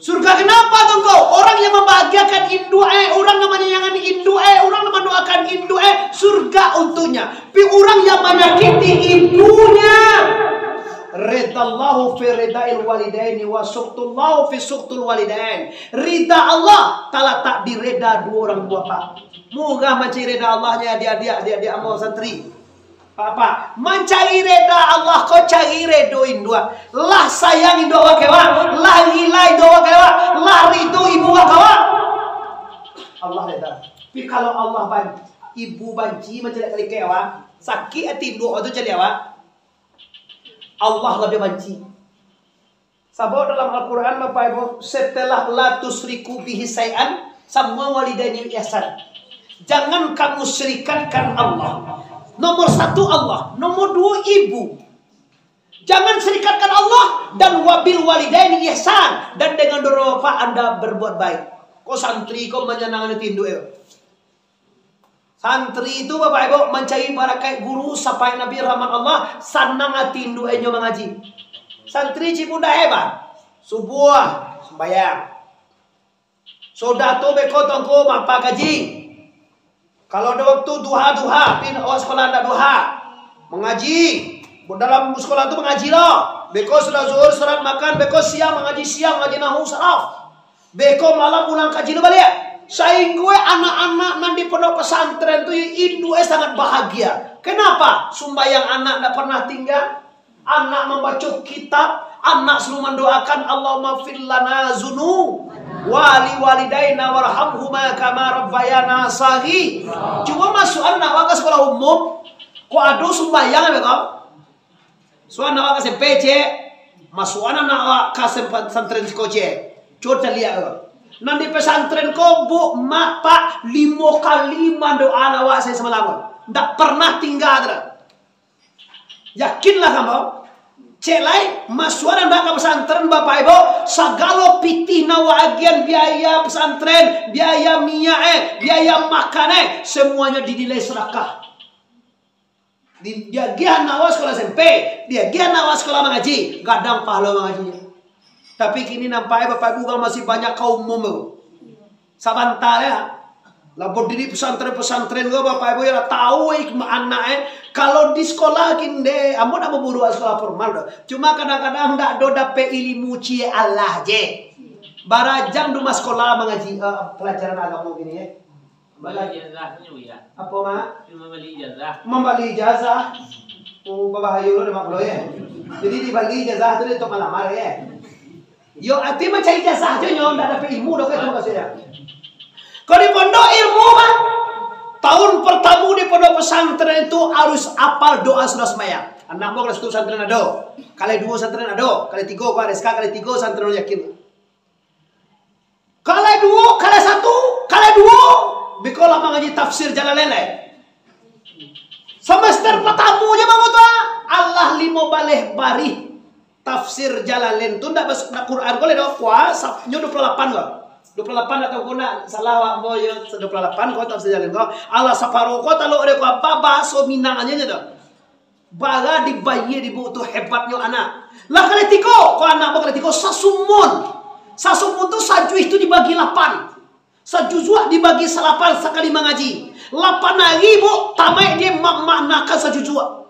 Surga kenapa tu engkau? Orang yang membahagiakan induak e, orang yang menyayangi induak e, orang yang mendoakan induak e, surga untuknya. Tapi orang yang menyakiti ibunya, ridallahu fi ridail walidaini wa sukhtallahu fi sukhtil walidain. Rida Allah talatak di rida duo urang tua, Pak. Murah mancari rida Allah nyo, adiak-adiak, adiak-adiak ambo santri. Bapak, mancari rida Allah ko cari redo induak. Lah sayang induak awak ka awak, lah rila induak awak ka awak, lah rido ibu awak ka awak. Allah rida. Tapi kalau Allah ban-, ibu banci mancaliak ka likek awak, sakik ati induak awak tu caliak awak, Allah labiah banci. Sabab dalam Al-Quran, Bapak Ibu, setelah la tusyriku bihi syai'an, samua walidaini ihsan. Jangan kamu syirikatkan Allah. Nomor satu Allah, nomor dua ibu. Jangan syirikatkan Allah, dan wabil walidaini ihsan, dan dengan dua orang bapak anda berbuat baik. Ko santri ko manyanangkan ati induak e. Santri tu, Bapak Ibu, mancari barakaik guru, sapaik Nabi, rahmat Allah, sanang ati induak e nyo mangaji. Santri cik muda hebat. Subuah, sumbayang. Sudah tu beko tongko mapa kaji. Kalau ado waktu duha-duha, pi awak sekolah ndak duha. Mangaji. Dalam sekolah tu mangaji lo. Beko sudah zuhur, salat makan, beko siang mangaji siang, mangaji nahwu, saraf. Beko malam ulang kaji lo baliak. Sainggo anak-anak nan di pondok pesantren tu, induak e sangat bahagia. Kenapa? Sumbayang anak ndak pernah tinggal. Anak mambaco kitab, anak selalu mandoakan, "Allahumma fir lana zunu wali walidaina warhamhuma kama rabbayana saghira." Cuma masuk anak awak ka sekolah umum, kok ado sumbayang, ya, kau? So, anak awak ka S M P, cek. Masuakan anak awak ka sempa-, santren siko ciek. Cubo taliek ko. Nan di pesantren ko, Buk, Mak, Pak, limo kali mandoakan awak sahari samalam ko. Ndak pernah tingga tu doh. Yakinlah kamu. Cek lai, masuakan anak ka pesantren, Bapak Ibu, sagalo pitih nan awak agiahan, biaya pesantren, biaya minyak, eh, biaya makan, eh, semuanya dinilai sedekah. Di, diagiah anak awak sekolah S M P, diagiah anak awak sekolah mangaji, gadang pahalo mangajinyo. Tapi kini nampak, eh, Bapak Ibu, urang masih banyak ka umum tu. Sabanta ya. Lah badiri pesantren-pesantren ko, Bapak Ibu, yo lah tahu hikmah anak, eh. Kalau di sekolah gin deh, ambo ndak mamburuak sekolah formal doh. Cuma kadang-kadang ndak ado dapek ilmu ciek alah je. Barajam di rumah sekolah mangaji, eh, pelajaran agamo gini, eh. Bali ijazah tu nyo, ya. Apo, Mak? Cuma bali ijazah. Mambali ijazah. Oh, babahayo lo deh, Mak, pulo, ya. Jadi dibali ijazah tu deh untuk malamar, ya. Yo, arti mancari ijazah ajo nyo, ndak dapek ilmu doh, kan, itu maksudnyo. Kalau di pondok ilmu, Mak, tahun pertama di pondok pesantren itu harus apal doa sudah sembahyang. Anak buah kelas satu pesantren ado, kalai duo pesantren ado, kalai tigo ko R S K, kalai tigo pesantren Yakin. Kalai duo, kalai satu, kalai duo, biko lah mangaji tafsir Jalalain lai. Semester pertama je bangun tu, ah, alah limo baleh barih tafsir Jalalain tu, ndak bas-, ndak Quran ko lai doh, kuah, sap-, nyo dua puluh lapan ko. Dua puluh lapan atau ko ndak salah awak ambo yo, dua puluh lapan ko tafsir Jalalain ko. Alah saparo ko talok dek ko, apa bahaso Minang aja nyo tu. Bara dibayie di Buk tu, hebatnyo anak. Lah kalai tigo, ko anak ambo kalai tigo, sasumon. Sasumon tu sajuih tu dibagi lapan. Sajuzuak dibagi salapan sakali mangaji. Lapan ari, Buk, tamaik dia ma-, maknakan sajuzuak.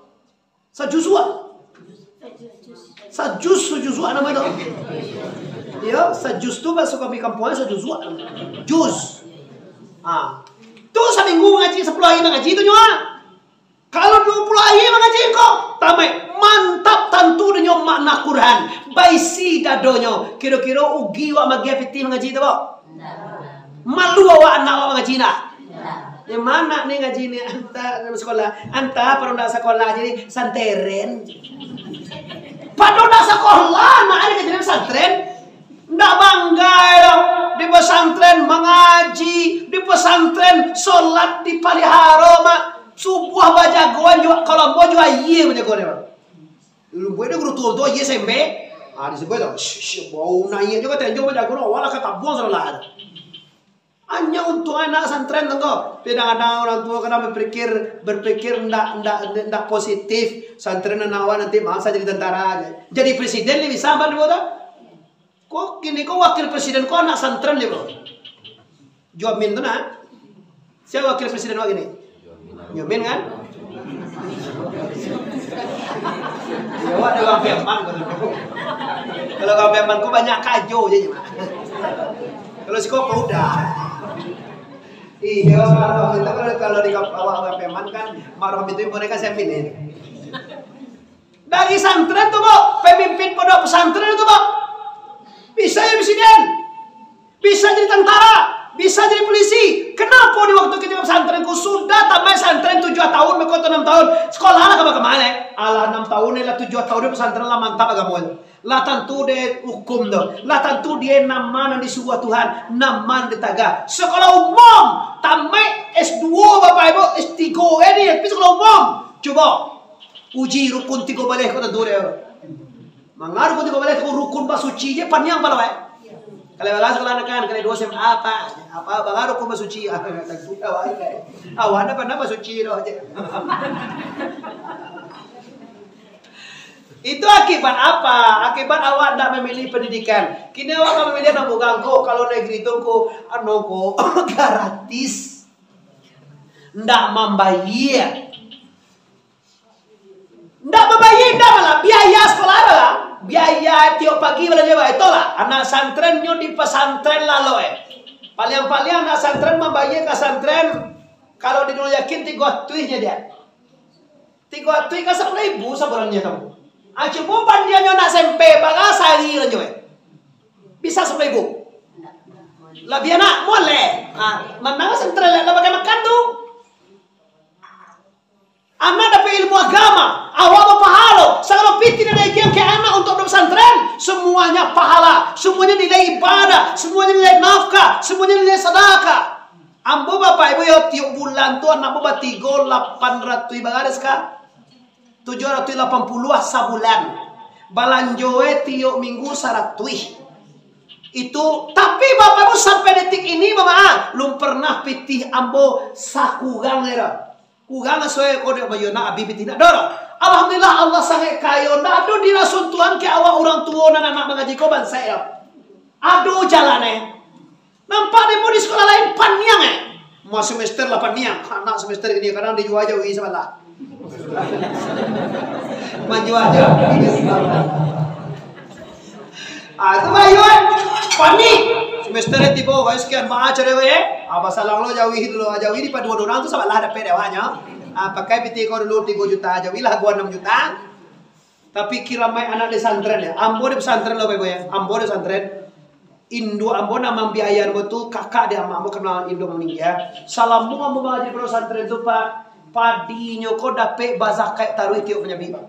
Sajuzuak. Sajuz, sajuzuak namo itu. Yo, sajuz tu bahaso kami kampuang sajuzuak. Juz. Ha. Tu saminggu mangaji, sapuluah ari mangaji tu nyo, ah. Kalau duo puluah ari mangaji ko, tamaik, mantap tantu dinyo makna Quran, baisi dadonyo. Kiro-kiro ugi wak magiah pitih mangaji tu, Buk? Malu awak anak awak mangaji ndak? Yang mana ni ngaji ni, antah dalam sekolah, antah pado ndak sekolah jadi santeren. Pado ndak sekolah, anak ari ka jadi santeren. Ndak bangga doh, di pesantren mangaji, di pesantren solat dipaliharo, Mak. Subuah bajagoan jo, kalau ambo jo aia bajagoan, Mak. Lumpuik dek guru tuo tu, aia sembe. Ah, di sibuah tu, shh, shh, bau naiak jo ka tenjo bajago, walah ka tabuang sadolah. Hanyo untuang anak santren tu ko. Kadang-kadang urang tuo kadang berpikir, berpikir ndak, ndak, ndak positif. Santren anak awak nanti masa jadi tentara aja. Jadi presiden ni bisa, Bang, dulu tu. Ko kini ko wakil presiden ko anak santren ni, Bro. Juamin tu nah. Sia wakil presiden awak kini? Juamin kan? Yo, awak ado Bang Firman ko tu. Kalau Bang Firman ko banyak kajo je, Mak. Kalau siko udah. Iyo, Mak Rohmin tu kalau, kalau di kamp-, awak Bang Firman kan, Mak Rohmin tu mereka saya pilih. Dari santren tu, Buk, pemimpin pondok pesantren tu, Buk. Bisa jadi presiden, bisa jadi tentara, bisa jadi polisi. Kenapa di waktu ketika pesantren ku sudah tamat santren tujuh tahun, beko tu enam tahun, sekolah lah kama-kama, eh? Alah enam tahun, eh, lah tujuh tahun di pesantren lah mantap agamo tu. Lah tantu dek hukum tu, lah tantu dia nama nan disuruh Tuhan, nama nan ditagah. Sekolah umum, tamat S dua, Bapak Ibu, S tiga, eh, ni, tapi sekolah umum. Cubo. Uji rukun tigo baleh ko tantu dek. Manga rukun tigo baleh ko rukun basuci je paniang palo, eh. Kalau bagaso kalau anak kan, kalau dua S M A apa, apa bagaso rukun basuci, ah, tantu awak, eh. Awak ndak pernah basuci doh je. Itu akibat apa? Akibat awak ndak memilih pendidikan. Kini awak ka memilih anak bugang ko, kalau negeri tu ko, anu ko, gratis. Ndak mambayia. Ndak babayia, ndak malah. Biaya sekolah ado lah. Biaya tiok pagi balanjo, itulah. Anak santren nyo di pesantren lalo, eh. Paling-paling anak santren mambayia ka santren, kalau di Nurul Yakin tigo atuih je dia. Tigo atuih ka sapuluah ribu sabulan nyo tu. Ah, cubo bandiangnyo anak S M P, bara sahari balanjo, eh. Bisa sapuluah ribu. Labiah nak, moleh. Ah, ma nan santren lah pakai makan tu. Anak dapek ilmu agama, awak bapahalo, sagalo pitih nan diagiahan ka anak untuak pondok pesantren, Semuanya pahala, semuanya nilai ibadah, semuanya nilai nafkah, semuanya nilai sadakah. Ambo, Bapak Ibu, yo, tiok bulan tu anak ambo batigo lapan ratuih bagaris ka tujuh ratuih lapan puluah sabulan. Balanjo e tiok minggu saratuih. Itu, tapi Bapak Ibu, sampai detik ini, Bapak, ah, lum pernah pitih ambo sakurang e doh. Kurang asuai ko dek bayo nak abih pitih nak doh. Alhamdulillah, Allah sangaik kayo. Ndak ado dirasuah Tuhan ka awak urang tuo nan anak mangaji ko bansaik yo. Ado jalan e. Nampak demo di sekolah lain paniang e. Mas semester lah paniang. Anak semester gini kadang dijua jawi sabalah. Manjua jawi sabalah. Ah, itu bayu kan. Panik. Semester e tibo, kayu sekian, baa caro e. Ah, basalang lo jawi dulu, jawi di paduo urang tu sabalah dapek dek awaknyo. Ah, pakai pitih ko dulu tigo juta, jawi lah gua anam juta. Tapi kiramaik anak di santren ya. Ambo di pesantren lo, Bapak Ibu ya. Ambo di pesantren. Induak ambo nan mambiayai ambo tu, kakak di amak ambo, karano induak maningga. Salamo ambo mangaji di pondok pesantren tu, Pak, padinyo ko dapek bazakaik taruih tiok panyabik, Pak.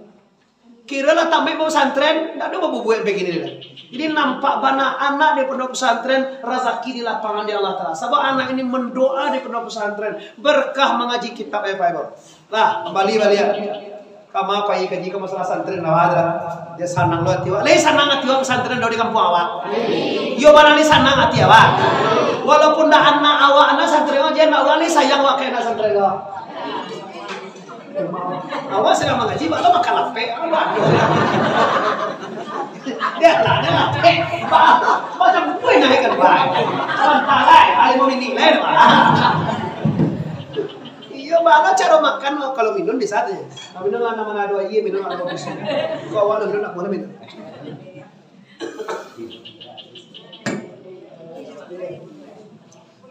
Kiro lah tamaik pesantren, ndak ado babubuek begini lah. Jadi nampak bana anak di pondok pesantren, razaki di lapangan di Allah Taala. Sabab anak ini mendoa di pondok pesantren, berkah mangaji kitab, eh, Pak Ibu. Lah, kambali baliak. Kama pai kaji ka masalah santren lah, Pak. Dia sanang lo ati awak. Lai sanang ati awak pesantren dek di kampuang awak. Iyo, bana lai sanang ati awak. Walaupun dak anak awak, anak santren awak, jan awak lai sayang awak ka anak santren awak. Awak sadang mangaji, baa lo makan lapek. Aduh. Dia lah, dia lapek. Ba-, macam buku yang naik kan, Pak. Santai, hari mau ini lain, Pak. Iyo, baa lo caro makan, kalau minum di saat ini. Kalau minum lah, nama ado aia, minum lah, bagus. Kok awak minum, ndak boleh minum.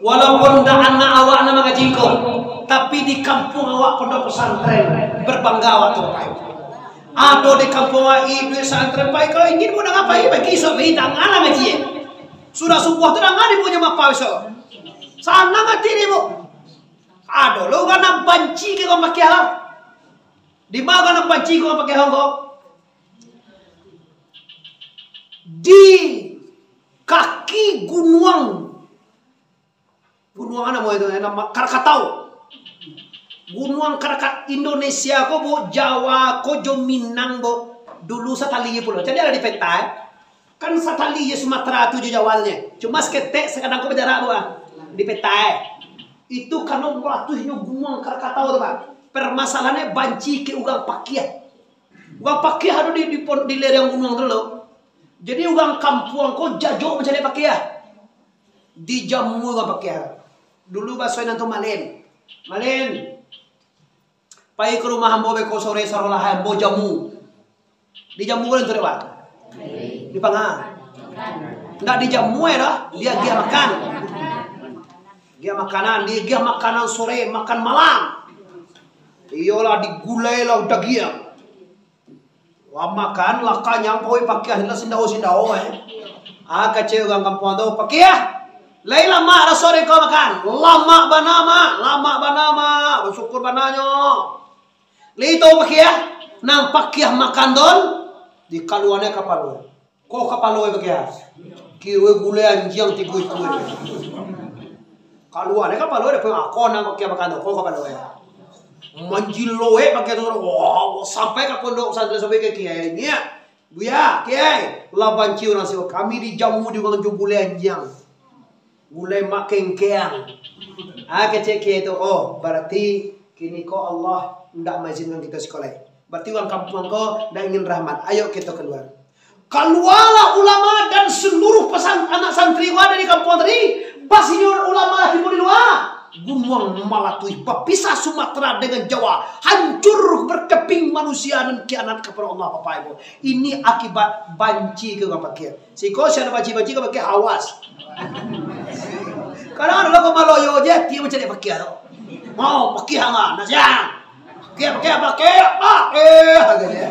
Walaupun dak anak awak nan mangaji ko, tapi di kampuang awak pondok pesantren, berbangga awak tu, Bapak Ibu. Ado di kampuang awak iduik santren, Pak, kalau ingin mau danga, Pak, pagi isuak, Pak, danga lah ngaji, eh. Sudah subuah tu danga di punyo mapa isuak. Sanang ati di, Bu. Ado lo urang nan banci ka urang pakiah. Di ma urang nan banci ka urang pakiah ko? Di kaki gunuang. Gunuang namo itu, eh, namo Krakatau. Gunuang Kraka-, Indonesia ko, Bu, Jawa ko jo Minang, Bu. Dulu satali pulo. Jadi ado di peta, eh. Kan satali jo Sumatera tu jo Jawa tu, eh. Cuma saketek sakadang ko bajarak, Bu, ah. Di peta, eh. Itu karano balatuihnyo Gunuang Krakatau tu, Pak. Permasalahannyo banci ka urang pakiah. Urang pakiah ado di, di pon-, di lereng gunuang tu lo. Jadi urang kampuang ko jajok mancari pakiah. Dijamu urang pakiah. Dulu baso nan tu malen. Malen. Pai ka rumah ambo beko sore sarolah ambo jamu. Dijamu urang tu dek, Pak? Dipanga. Ndak dijamu e doh, diagiah makan. Agiah makanan, diagiah makanan sore, makan malam. Iyolah, digulai lah dagiang. Lah makan, lah kanyang, pokoknyo pakiah lah sindao-sindao, eh. Ah, kecek urang kampuang tu, "Pakiah, lai lamak raso dek kau makan?" "Lamak bana, Mak, lamak bana, Mak." Basyukur bananyo. Lai tu pakiah, nan pakiah makan tu, dikaluanyo kapalo. Ko kapalo e pakiah. Kiro gulai anjiang tigo ikua. Kalua dek kapalo e, dapek akon nan pakiah makan tu, ko kapalo e. Manjiloek pakiah tu, wah, sampai ka pondok pesantren, sampai ka kiai. Nyiak, Buya, Kiai, lah banci urang siko. Kami dijamu di urang jo gulai anjiang. Gulai mak kengkeang. Ah, kecek kiai tu, "Oh, barati kini ko Allah ndak maizinkan kito siko lai. Barati urang kampuang ko ndak ingin rahmat. Ayo kito kalua." Kalualah ulama dan seluruh pesan-, anak santriwan dari kampuang tadi. Pas inyo ulama lah tibo di lua, gunuang malatuih, bapisah Sumatera dengan Jawa, hancur berkeping manusia dan kianat kepada Allah, Bapak Ibu. Ini akibat banci ka urang pakiah. Siko sia nan banci-banci ka pakiah, awas. Kadang ado lah ko maloyo je, ati mancari pakiah tu. Mau pakiah mah, nak siang. Pakiah, pakiah, pakiah, pakiah, katonyo.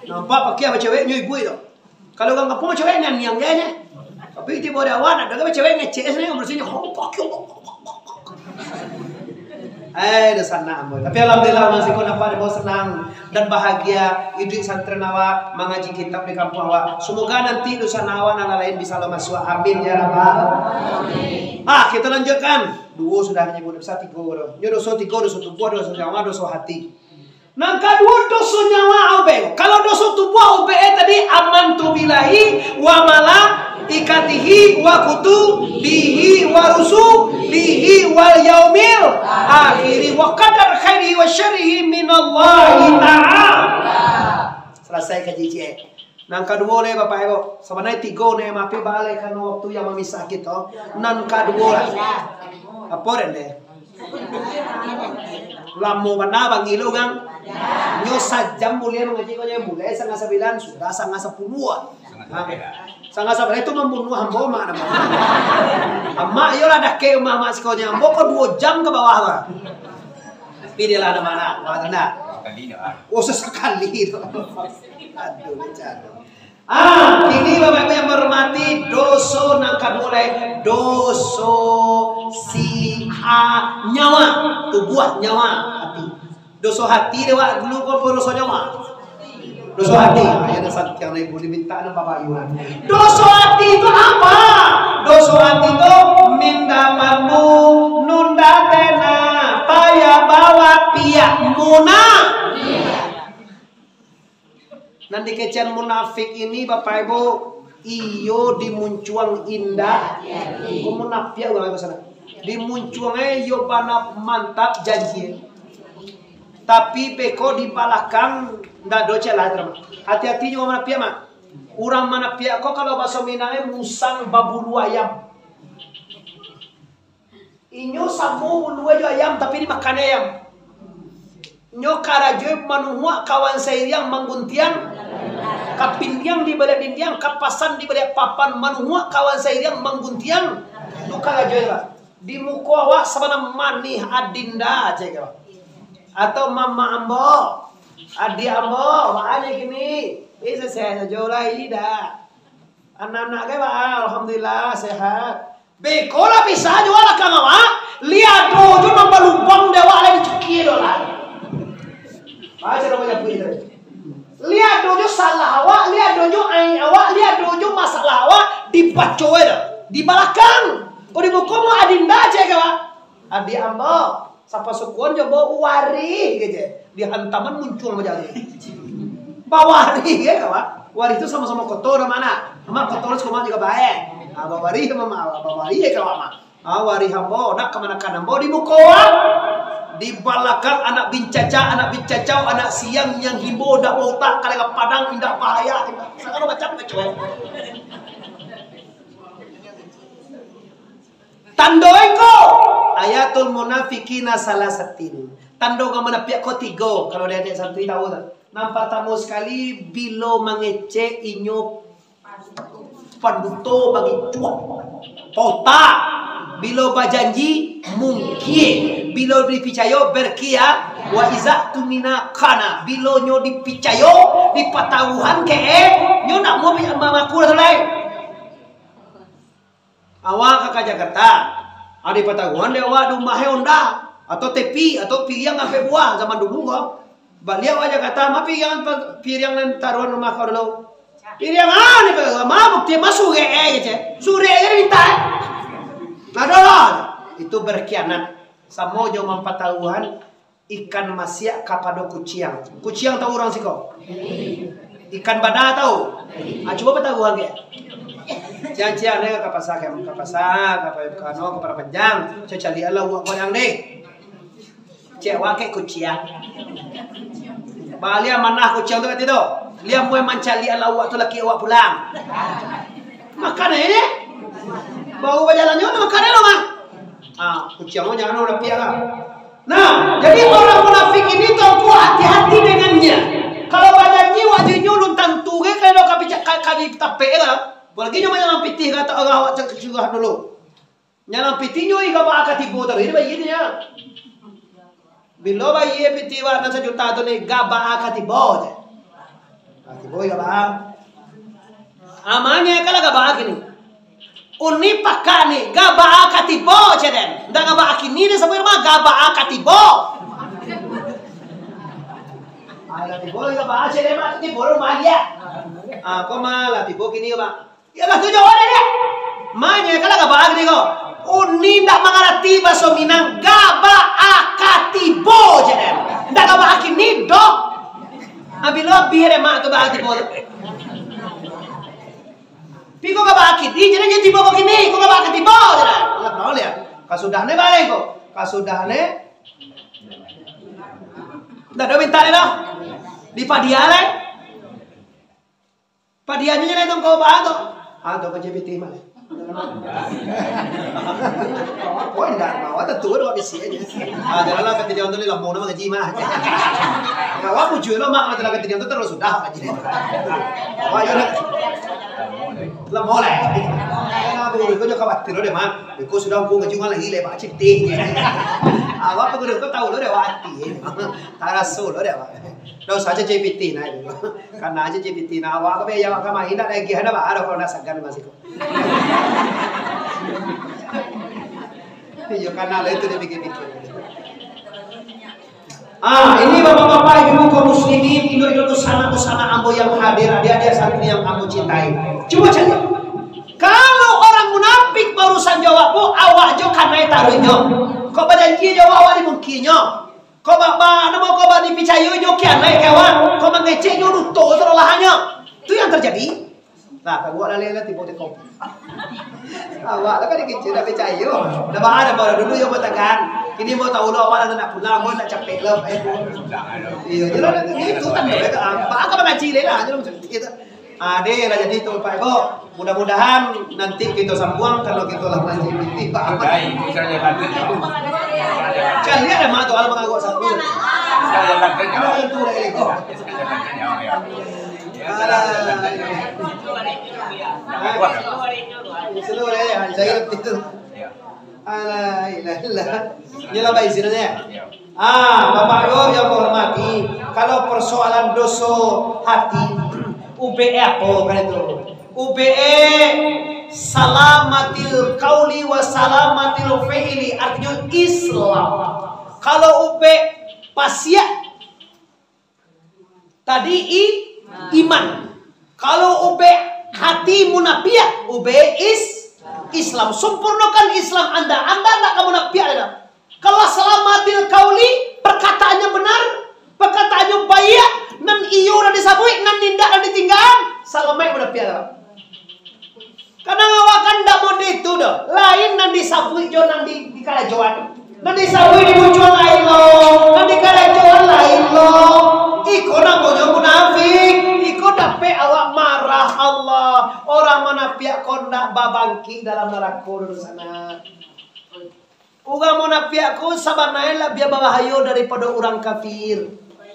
Nampak pakiah bacewek nyo ibu itu. Kalau urang kampuang bacewek niang-niang je nyo. Tapi tibo di awak, nak dengar bacewek ngecek sajo, maksudnyo, "Oh, pakiah, pakiah, pakiah, pakiah." Eh, dosa nak ambo. Tapi alhamdulillah, masih ko nampak ambo senang dan bahagia iduik santren awak, mangaji kitab di kampuang awak. Semoga nanti dosa nak awak nan lain bisa lo masuak. Amin ya rabbal. Ah, kita lanjutkan. Duo sudah nyebut, bisa tigo doh. Nyo doso tigo, doso tubuah, doso nyawa, doso hati. Nan kaduo doso nyawa ubek. Kalau doso tubuah ubek tadi, amantu billahi wa malaikatihi wa kutubihi wa rusulihi wal yaumil akhiri wa qadar khairihi wa syarrihi minallahi ta'ala. Salasai kaji ciek. Nan kaduo lai, Bapak Ibu. Sabananyo tigo ni, maaf, baa lai karena waktu yang memisah kita. Nan kaduo lah. Apo den deh? Lamo bana bangih lo, Gang. Nyo sajam buliah mangaji ko, nyo mulai sangah sambilan, sudah sangah sapuluah. Ha. Sangah sambilan tu mambunuah ambo, Mak, namo. Amak, iyolah dakek rumah Mak siko nyo. Ambo ko duo jam ka bawah, Mak. Tapi dia lah namo anak, Mak, tenang. Oh, sasakali tu. Aduh, macam. Ah, kini Bapak Ibu yang menghormati, doso nan kaduo lai, doso si a nyawa, tubuah nyawa, hati. Doso hati dek awak dulu ko, apo doso nyawa? Doso hati. Ah, ya, dah santiang na ibu diminta nan babayuan. Doso hati itu apa? Doso hati itu minda pandu, nunda tena, payah bawa piak muna. Nan dikecekan munafik ini, Bapak Ibu, iyo dimuncuang indak. Ko munafik urang ko sanak. Dimuncuang, eh, iyo bana mantap janji. Tapi beko di balakang ndak ado celah, teman. Hati-hati jo munafik, Mak. Urang munafik ko kalau bahaso Minang, eh, musang babulu ayam. Inyo samo ulua jo ayam, tapi dimakan ayam. Inyo karajo manuhuak kawan sairiang mangguntiang, kapindiang di baliak dindiang, kapasan di baliak papan, manuhuak kawan sairiang mangguntiang. Tu karajo, Pak. Di muko awak sabana manih adinda, cek awak. Atau mama ambo, adik ambo, baa nyo kini? Eh, sehat sajo lah, ida. Anak-anak ke baa? Alhamdulillah, sehat. Beko lah bisa jo lah kang awak. Lai ado jo nan balubang di awak lai dicukia do lah. Baco dong manyabuik tu. Lai ado jo salah awak, lai ado jo aib awak, lai ado jo masalah awak, dibaco aja. Di balakang. Ko di muko mah adinda cek awak. Adik ambo. Sapa sukuan jo bau warih, kecek. Di hantaman muncuang macam tu. Bawarih, ya, kawan. Warih tu samo-samo kotor, mana? Amak kotor, sukuan juga baik. Ah, bawarih, mama, bawarih, ya, kawan, mah. Ah, warih ambo, nak kamanakan ambo di muko, ah. Di balakang anak bincacak, anak bincacau, anak siang yang himbo, ndak bautak, kalega padang, indak bahaya, indak. Sagalo macam kecoa. Tando iko, ayatul munafikina salasatin. Tando urang munafiak ko tigo, kalau dek santri tahu tu. Nan partamo sakali, bilo mangecek inyo panduto bagi cuak. Pota, bilo bajanji mungkin, bilo dipicayo berkia, wa iza tumina kana, bilo nyo dipicayo, dipataruhan ke, eh, nyo nak mau mangaku lah tu lai. Awak ka, ka Jakarta, ado pataruhan dek awak di rumah e onda, atau tepi, atau piriang ampek buah zaman dulu ko. Baliak awak Jakarta, ma piriang, piriang nan taruhan rumah ko dulu? Piriang a ni, ma bukti, ma surek e, kecek. Surek e diminta e. Nah, ado lah. Itu berkhianat. Samo jo mampataruhan ikan masiak kapado kuciang. Kuciang tahu urang siko? Ikan bana tahu? Ah, cubo pataruhan ke. Ciang-ciang deh ka pasa, ka, ka pasa, ka pa-, ka anu, ka Padang Panjang. Caliak lah awak ko deh. Cek awak ke kuciang. Baliak manah kuciang tu kati tu. Liak muai mancaliak lah awak tu laki awak pulang. Makan e. Baru bajalan nyo makan e lo mah. Ah, kuciang tu jangan udah piak lah. Nah, jadi orang munafik ini, Tuanku, hati-hati dengannya. Kalau bajanji, wak jo inyo alun tantu ge, kalau ka bicak-, ka, ka ditapek lah. Apolai nyo manyalang pitih, kato urang awak cak curah dulu. Nyalang pitih nyo, ih, gabaa ka tibo tadi, ini bayia nyo. Bilo bayia pitih wak nan sajuta tu ni, gabaa ka tibo je. Ka tibo, gabaa. Amanyo, kalau gabaa kini. Uni pakak ni, gabaa ka tibo, cek den. Ndak gabaa kini, den sabuik mah, gabaa ka tibo. Ah, lah tibo, gabaa, cek den mah, tibo rumah dia. Ah, ko mah lah tibo kini, Pak. Ya lah, tu jawaban dia. Manya, kalau gabaa kini ko. Uni ndak mangarati bahaso Minang, gabaa ka tibo, cek den. Ndak gabaa kini, doh. Ah, bilo abih den mak tu gabaa ka tibo tu. Pi ko ka bakini, jadi nyo tibo ko kini, ko ka bakini tibo, je lah. Lah, mau lihat. Kasudah ne balik ko. Kasudah ne. Ndak ada minta ne dah. Di padia lai. Padia nyo je lah tongko bahan tu. Ah, tu ka J P T mah. Poin dah, bawa tentu ada bisi aja. Ah, janganlah kata dia tu lah, mau nama gaji mah. Awak muncul lo mak, kata dia tu terus sudah aja. Awak yo lah. Lah mulai. Nah, guru ko jangan khawatir lo deh, Mak. Ko sudah ko ngaji urang lagi leh, Pak, citih. Awak guru ko tahu lo deh, Wak, ati. Taraso lo deh, Pak. Dah usah aja J P T nah. Karena aja J P T nah, awak ko biaya awak ka main, ndak lagi ada, Pak. Ada kalau ndak sagan masih ko. Iyo, karena lah itu dia pikir-pikir. Ah, ini bapak-bapak, ibu kaum muslimin, indo-indo, dunsanak-dunsanak ambo yang hadir, adik-adik santri yang ambo cintai. Cubo caliak. Kalau orang munafik barusan jo awak ko, awak jo kanai taruihnyo. Kok bajanji jo awak, awak dimungkinyo. Kok ba, ba, namo kok ba dipicayo jo kianai ka awak, kok mangecek jo duto tu lah hanyo. Tu yang terjadi. Nah, kaguak lalai lah tibo teko. Awak lah kan dikicil dah picayo. Dah baa dah baru dulu yo batakan. Kini mau tahu lo awak lah nak pulang, mau nak capek lo. Eh. Iyo, jelas lah tu. Itu kan mereka apa? Apa mengaji lah, jelas macam itu. Ah, deh lah jadi tu Pak Ebo. Mudah-mudahan nanti kita sambung kalau kita lah ngaji. Pak Ebo. Caliak dah mak tu kalau mengaguak satu. Ada tu dah ego. Alah. Seluruh ya, saya itu. Alah, ilah, ilah. Nyo lah baizin aja. Ah, Bapak Ibu yang kuhormati, kalau persoalan doso hati, ubek e apo kan itu? Ubek e salamatil qauli wa salamatil fi'li, artinyo Islam. Kalau ubek pasiak, tadi i-, iman. Kalau ubek hati munapiak, ubek is-, Islam. Sempurnakan Islam anda. Anda ndak ka munapiak dah. Kalau salamatil qauli, perkataannya benar, perkataannya baik, nan iyo nan disabuik, nan indak nan ditinggaan, salamaik munapiak dah. Kadang awak kan ndak model itu doh. Lain nan disabuik jo nan di, di karajoan. Nan disabuik di bucuang lain lo, nan di karajoan lain lo. Iko namonyo munafik. Iko dapek awak marah Allah. Orang munapiak ko ndak babangkik dalam narako dulu sana. Urang munapiak ko sabananyo labiah babahayo daripado urang kafir.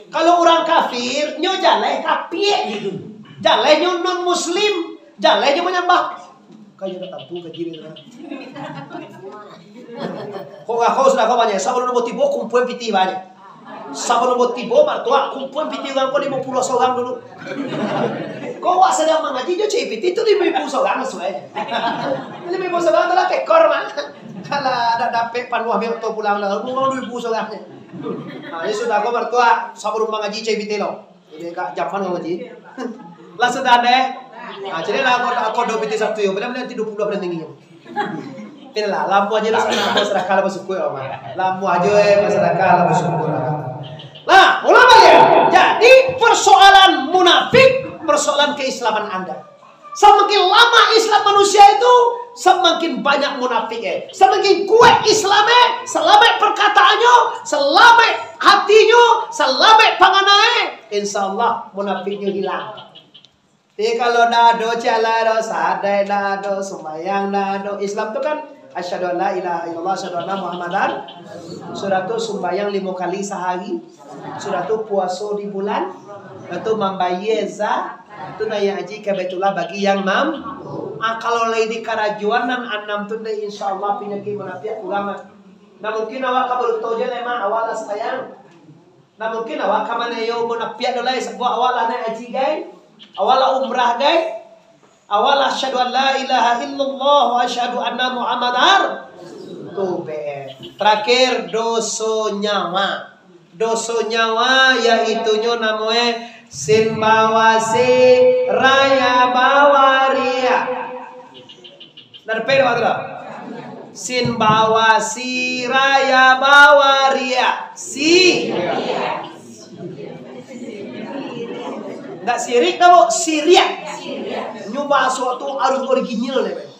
Kalau urang kafir, nyo jaleh kapiak gitu. Jaleh nyo non muslim, jaleh nyo manyambah. Kayo tak tantu ka kiri tu. Kok ngah kau sudah kau banyak, sabalun nombor tibo kumpulan pitih banyak. Sabalun nombor tibo martuak kumpulan pitih urang ko limo puluah sorang dulu. Kau wak sadang mangaji jo cik pitih tu limo ribu sorang suai. Limo ribu sorang tu lah kekor mah. Alah, dak dapek panuah biak tu pulang dah. Urang duo ribu sorang. Ha, jadi sudah ko martuak, sabalun mangaji cai pitih lo. Jadi kak japan mangaji. Lah sudah deh. Ha, jadi lah ko, ko do pitih satu yo. Bila-bila tigo puluah bulan tinggi. Tidak lah, lampu aja lah sana masyarakat lah bersyukur ya, Mak. Lampu aja eh masyarakat lah bersyukur. Lah, ulang balik. Jadi persoalan munafik, persoalan keislaman Anda. Samakin lama Islam manusia itu, samakin banyak munafik eh. Samakin kuat Islam eh, salamaik perkataannyo, salamaik hatinyo, salamaik pangana eh, insya Allah munafiknyo hilang. Tapi kalau ndak ado calai doh, sadai ndak ado, sumbayang ndak ado. Islam tu kan asyhadu an la ilaha illallah, asyhadu anna Muhammadan. Sudah tu sumbayang limo kali sahari. Sudah tu puaso di bulan. Sudah tu mambayia za-, tu naiak haji ka Baitullah bagi yang mam-, ah, kalau lai di karajoan nan anam tu, ndak, insya Allah panyakik munapiak kurang lah. Nah, mungkin awak ka baruto je lah, Mak, awak lah sumbayang. Nah, mungkin awak ka manayo munapiak tu lai, sabab awak lah naiak haji, gai. Awak lah umrah, gai. Awal asyhadu an la ilaha illallah wa asyhadu anna Muhammadar. Tu be. Terakhir, doso nyawa. Doso nyawa yaitunyo namoe sin bawasi raya bawaria. Nah, dapek dek awak tu dah? Sin bawasi raya bawaria. Si. Ndak sirik dah, Bu. Siriak. Nyo bahaso tu harus original deh, Bang.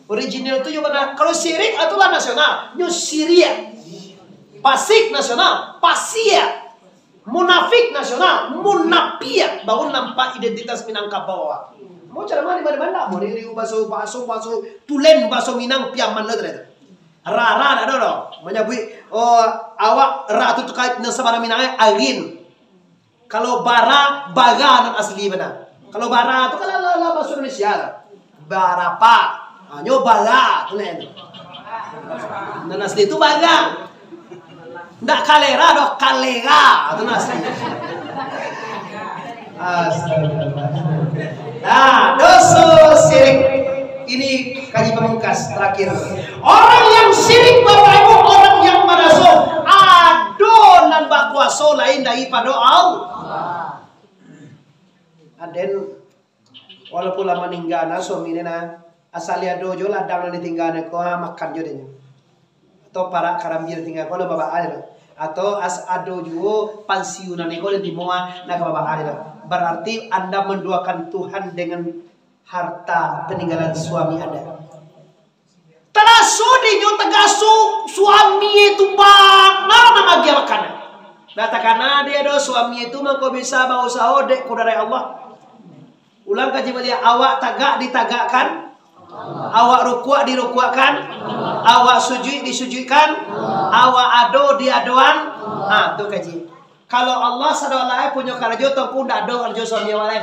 Original tu nyo bana. Kalau sirik, itulah nasional. Nyo siriak. Pasik nasional. Pasia. Munafik nasional, munapiak, baru nampak identitas Minangkabau. Mau cara mano, mano, mano? Mau riu baso, baso, baso, tulen baso Minang, Piaman lo tadi tu. Rara dak ado doh. Manyabuik, oh, awak ra tu tukar nan sabana Minang, eh, arin. Kalau bara, bara nan asli bana. Kalau bara tu kan lah, lah, lah baso Indonesia tu. Barapa? Ha, nyo bara tu nen. Nan asli tu bara. Ndak kalera doh, kalera tu nan asli. Astagfirullah. Nah, doso sirik. Ini kaji pamungkas terakhir. Orang yang sirik, Bapak Ibu, orang yang maraso ado nan bakuaso lain daripado Allah. Aden Walaupun lah maningga nah suami ni nah, asal ado jo ladang nan ditingga ko, ha, makan jo dek nyo. Atau parak karambia ditingga ko, lah babaa tu. Atau as-, ado juo pansiunan ko di timua, nah ka babaa tu. Berarti Anda menduakan Tuhan dengan harta peninggalan suami Anda. Taraso dinyo tagaso suami tu bana nan agiah makan. Nah, takana dia do suami tu mangko bisa bausaho dek kudarat Allah. Ulang kaji baliak, awak tagak ditagakkan, awak rukuak dirukuakkan, awak sujuik disujuikkan, awak ado diadoan. Ha, tu kaji. Kalau Allah sadolae punyo karajo, tongku ndak ado karajo suami awak lai.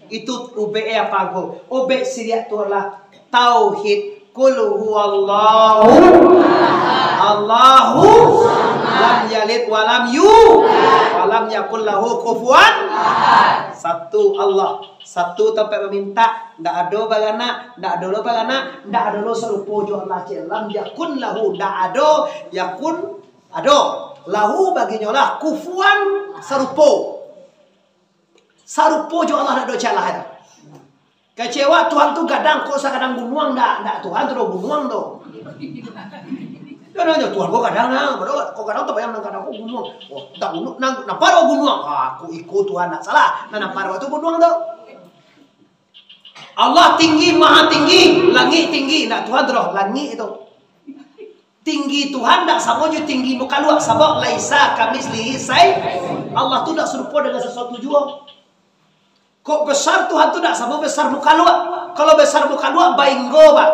Itu ubek e apa angku? Ubek siriak tu lah tauhid. Qul huwallahu, Allahu, lam yalid walam yu, walam yakul lahu kufuwan. Satu Allah, satu tampek mamintak, ndak ado baranak, ndak ado lo baranak, ndak ado lo sarupo jo Allah, cek. Lam yakun lahu, ndak ado, yakun, ado. Lahu baginyo lah, kufuwan sarupo. Sarupo jo Allah ndak ado calahan. Kecewa Tuhan tu gadang, kok sagadang gunuang ndak, ndak Tuhan tu do gunuang tu. Yo, nyo Tuhan kok gadang nah, padahal kok gadang tu bayang nan gadang kok gunuang. Oh, ndak gunuang, nang, nampak do gunuang. Ah, kok iko Tuhan ndak salah, nan nampak do tu gunuang tu. Allah tinggi, maha tinggi, langik tinggi, ndak Tuhan tu do, langik tu. Tinggi Tuhan ndak samo jo tinggi mukhaluak, sabab laisa kamitslihi syai'. Allah tu ndak sarupo dengan sasuatu juo. Kok besar Tuhan tu ndak samo besar mukhaluak. Kalau besar mukhaluak, bainggo, Pak.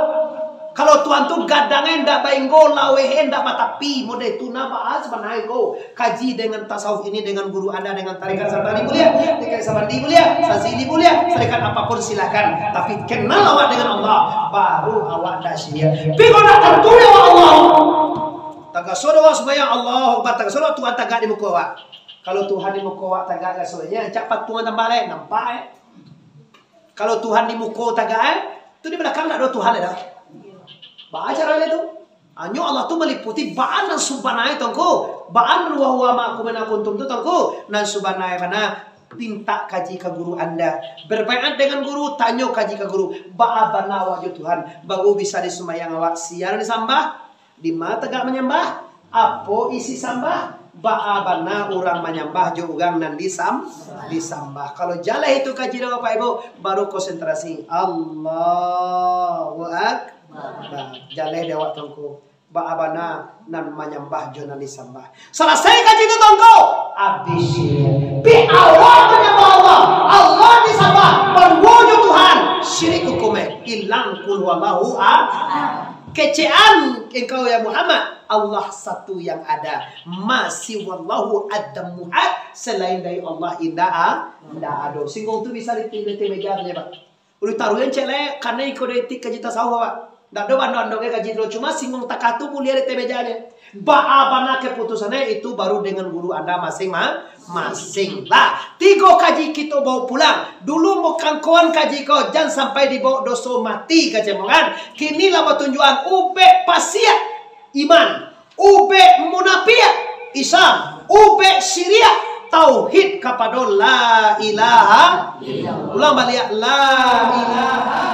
Kalau Tuhan tu gadang e ndak bainggo, laweh e ndak batapi, model tu nah, Pak, ah, sabananyo ko. Kaji dengan tasawuf ini dengan guru anda, dengan tarekat Sabandi buliah, tarekat Sabandi buliah, Sazili buliah, tarekat apapun silakan. Tapi kenal awak dengan Allah, baru awak ndak syirik. Tapi kalau ndak tantu dek awak Allah, tagaso dek awak sumbayang, Allahu Akbar, tagaso dek awak Tuhan tagak di muko awak. Kalau Tuhan di muko awak tagak, rasonyo cak patung tambah lai, nampak, eh. Kalau Tuhan di muko tagak, eh, tu di balakang ndak ado Tuhan lai doh. Baa caronyo tu? Hanyo Allah tu maliputi baa nan subananyo tu, Ngku. Baa nan wa huwa ma'akum aina ma kuntum tu, Ngku. Nan subananyo bana, pintak kaji ka guru anda. Berbaiat dengan guru, tanyo kaji ka guru. Baa bana awak jo Tuhan, baru bisa disumbayang awak, sia nan disambah, di ma tagak manyambah, apo isi sambah, baa bana urang manyambah jo urang nan disam-, disambah. Kalau jaleh itu kaji dek Bapak Ibu, baru konsentrasi. Allahu Akbar. Jaleh dek awak tu, Ngku. Baa bana nan manyambah jo nan disambah. Salasai kaji tu, Ngku. Abih syirik. Pi awak manyambah Allah, Allah disambah, baduo jo Tuhan. Syirik hukumnyo. Ilang kul huwallahu ahad. Kecekan engkau, ya Muhammad, Allah satu yang ada. Ma siwallahu adamu ahad, selain dari Allah indak a-, indak ado. Singgung tu bisa di, di, di meja tu, ya, Pak. Ulih taruihan cek lai, kanai kode etik kaji tasawuf, Pak. Ndak ado bando-bando kaji tu, cuma singguang takah tu buliah di ateh meja nyo. Baa bana kaputusannyo itu baru dengan guru anda masing-masing lah. Tigo kaji kito bawa pulang. Dulu mukangkoan kaji ko, jan sampai dibawa doso mati, kecek ambo kan. Kini lah batunjuakan ubek pasiak iman, ubek munapiak Islam, ubek siriak tauhid kapado la ilaha illallah. Ulang baliak, la ilaha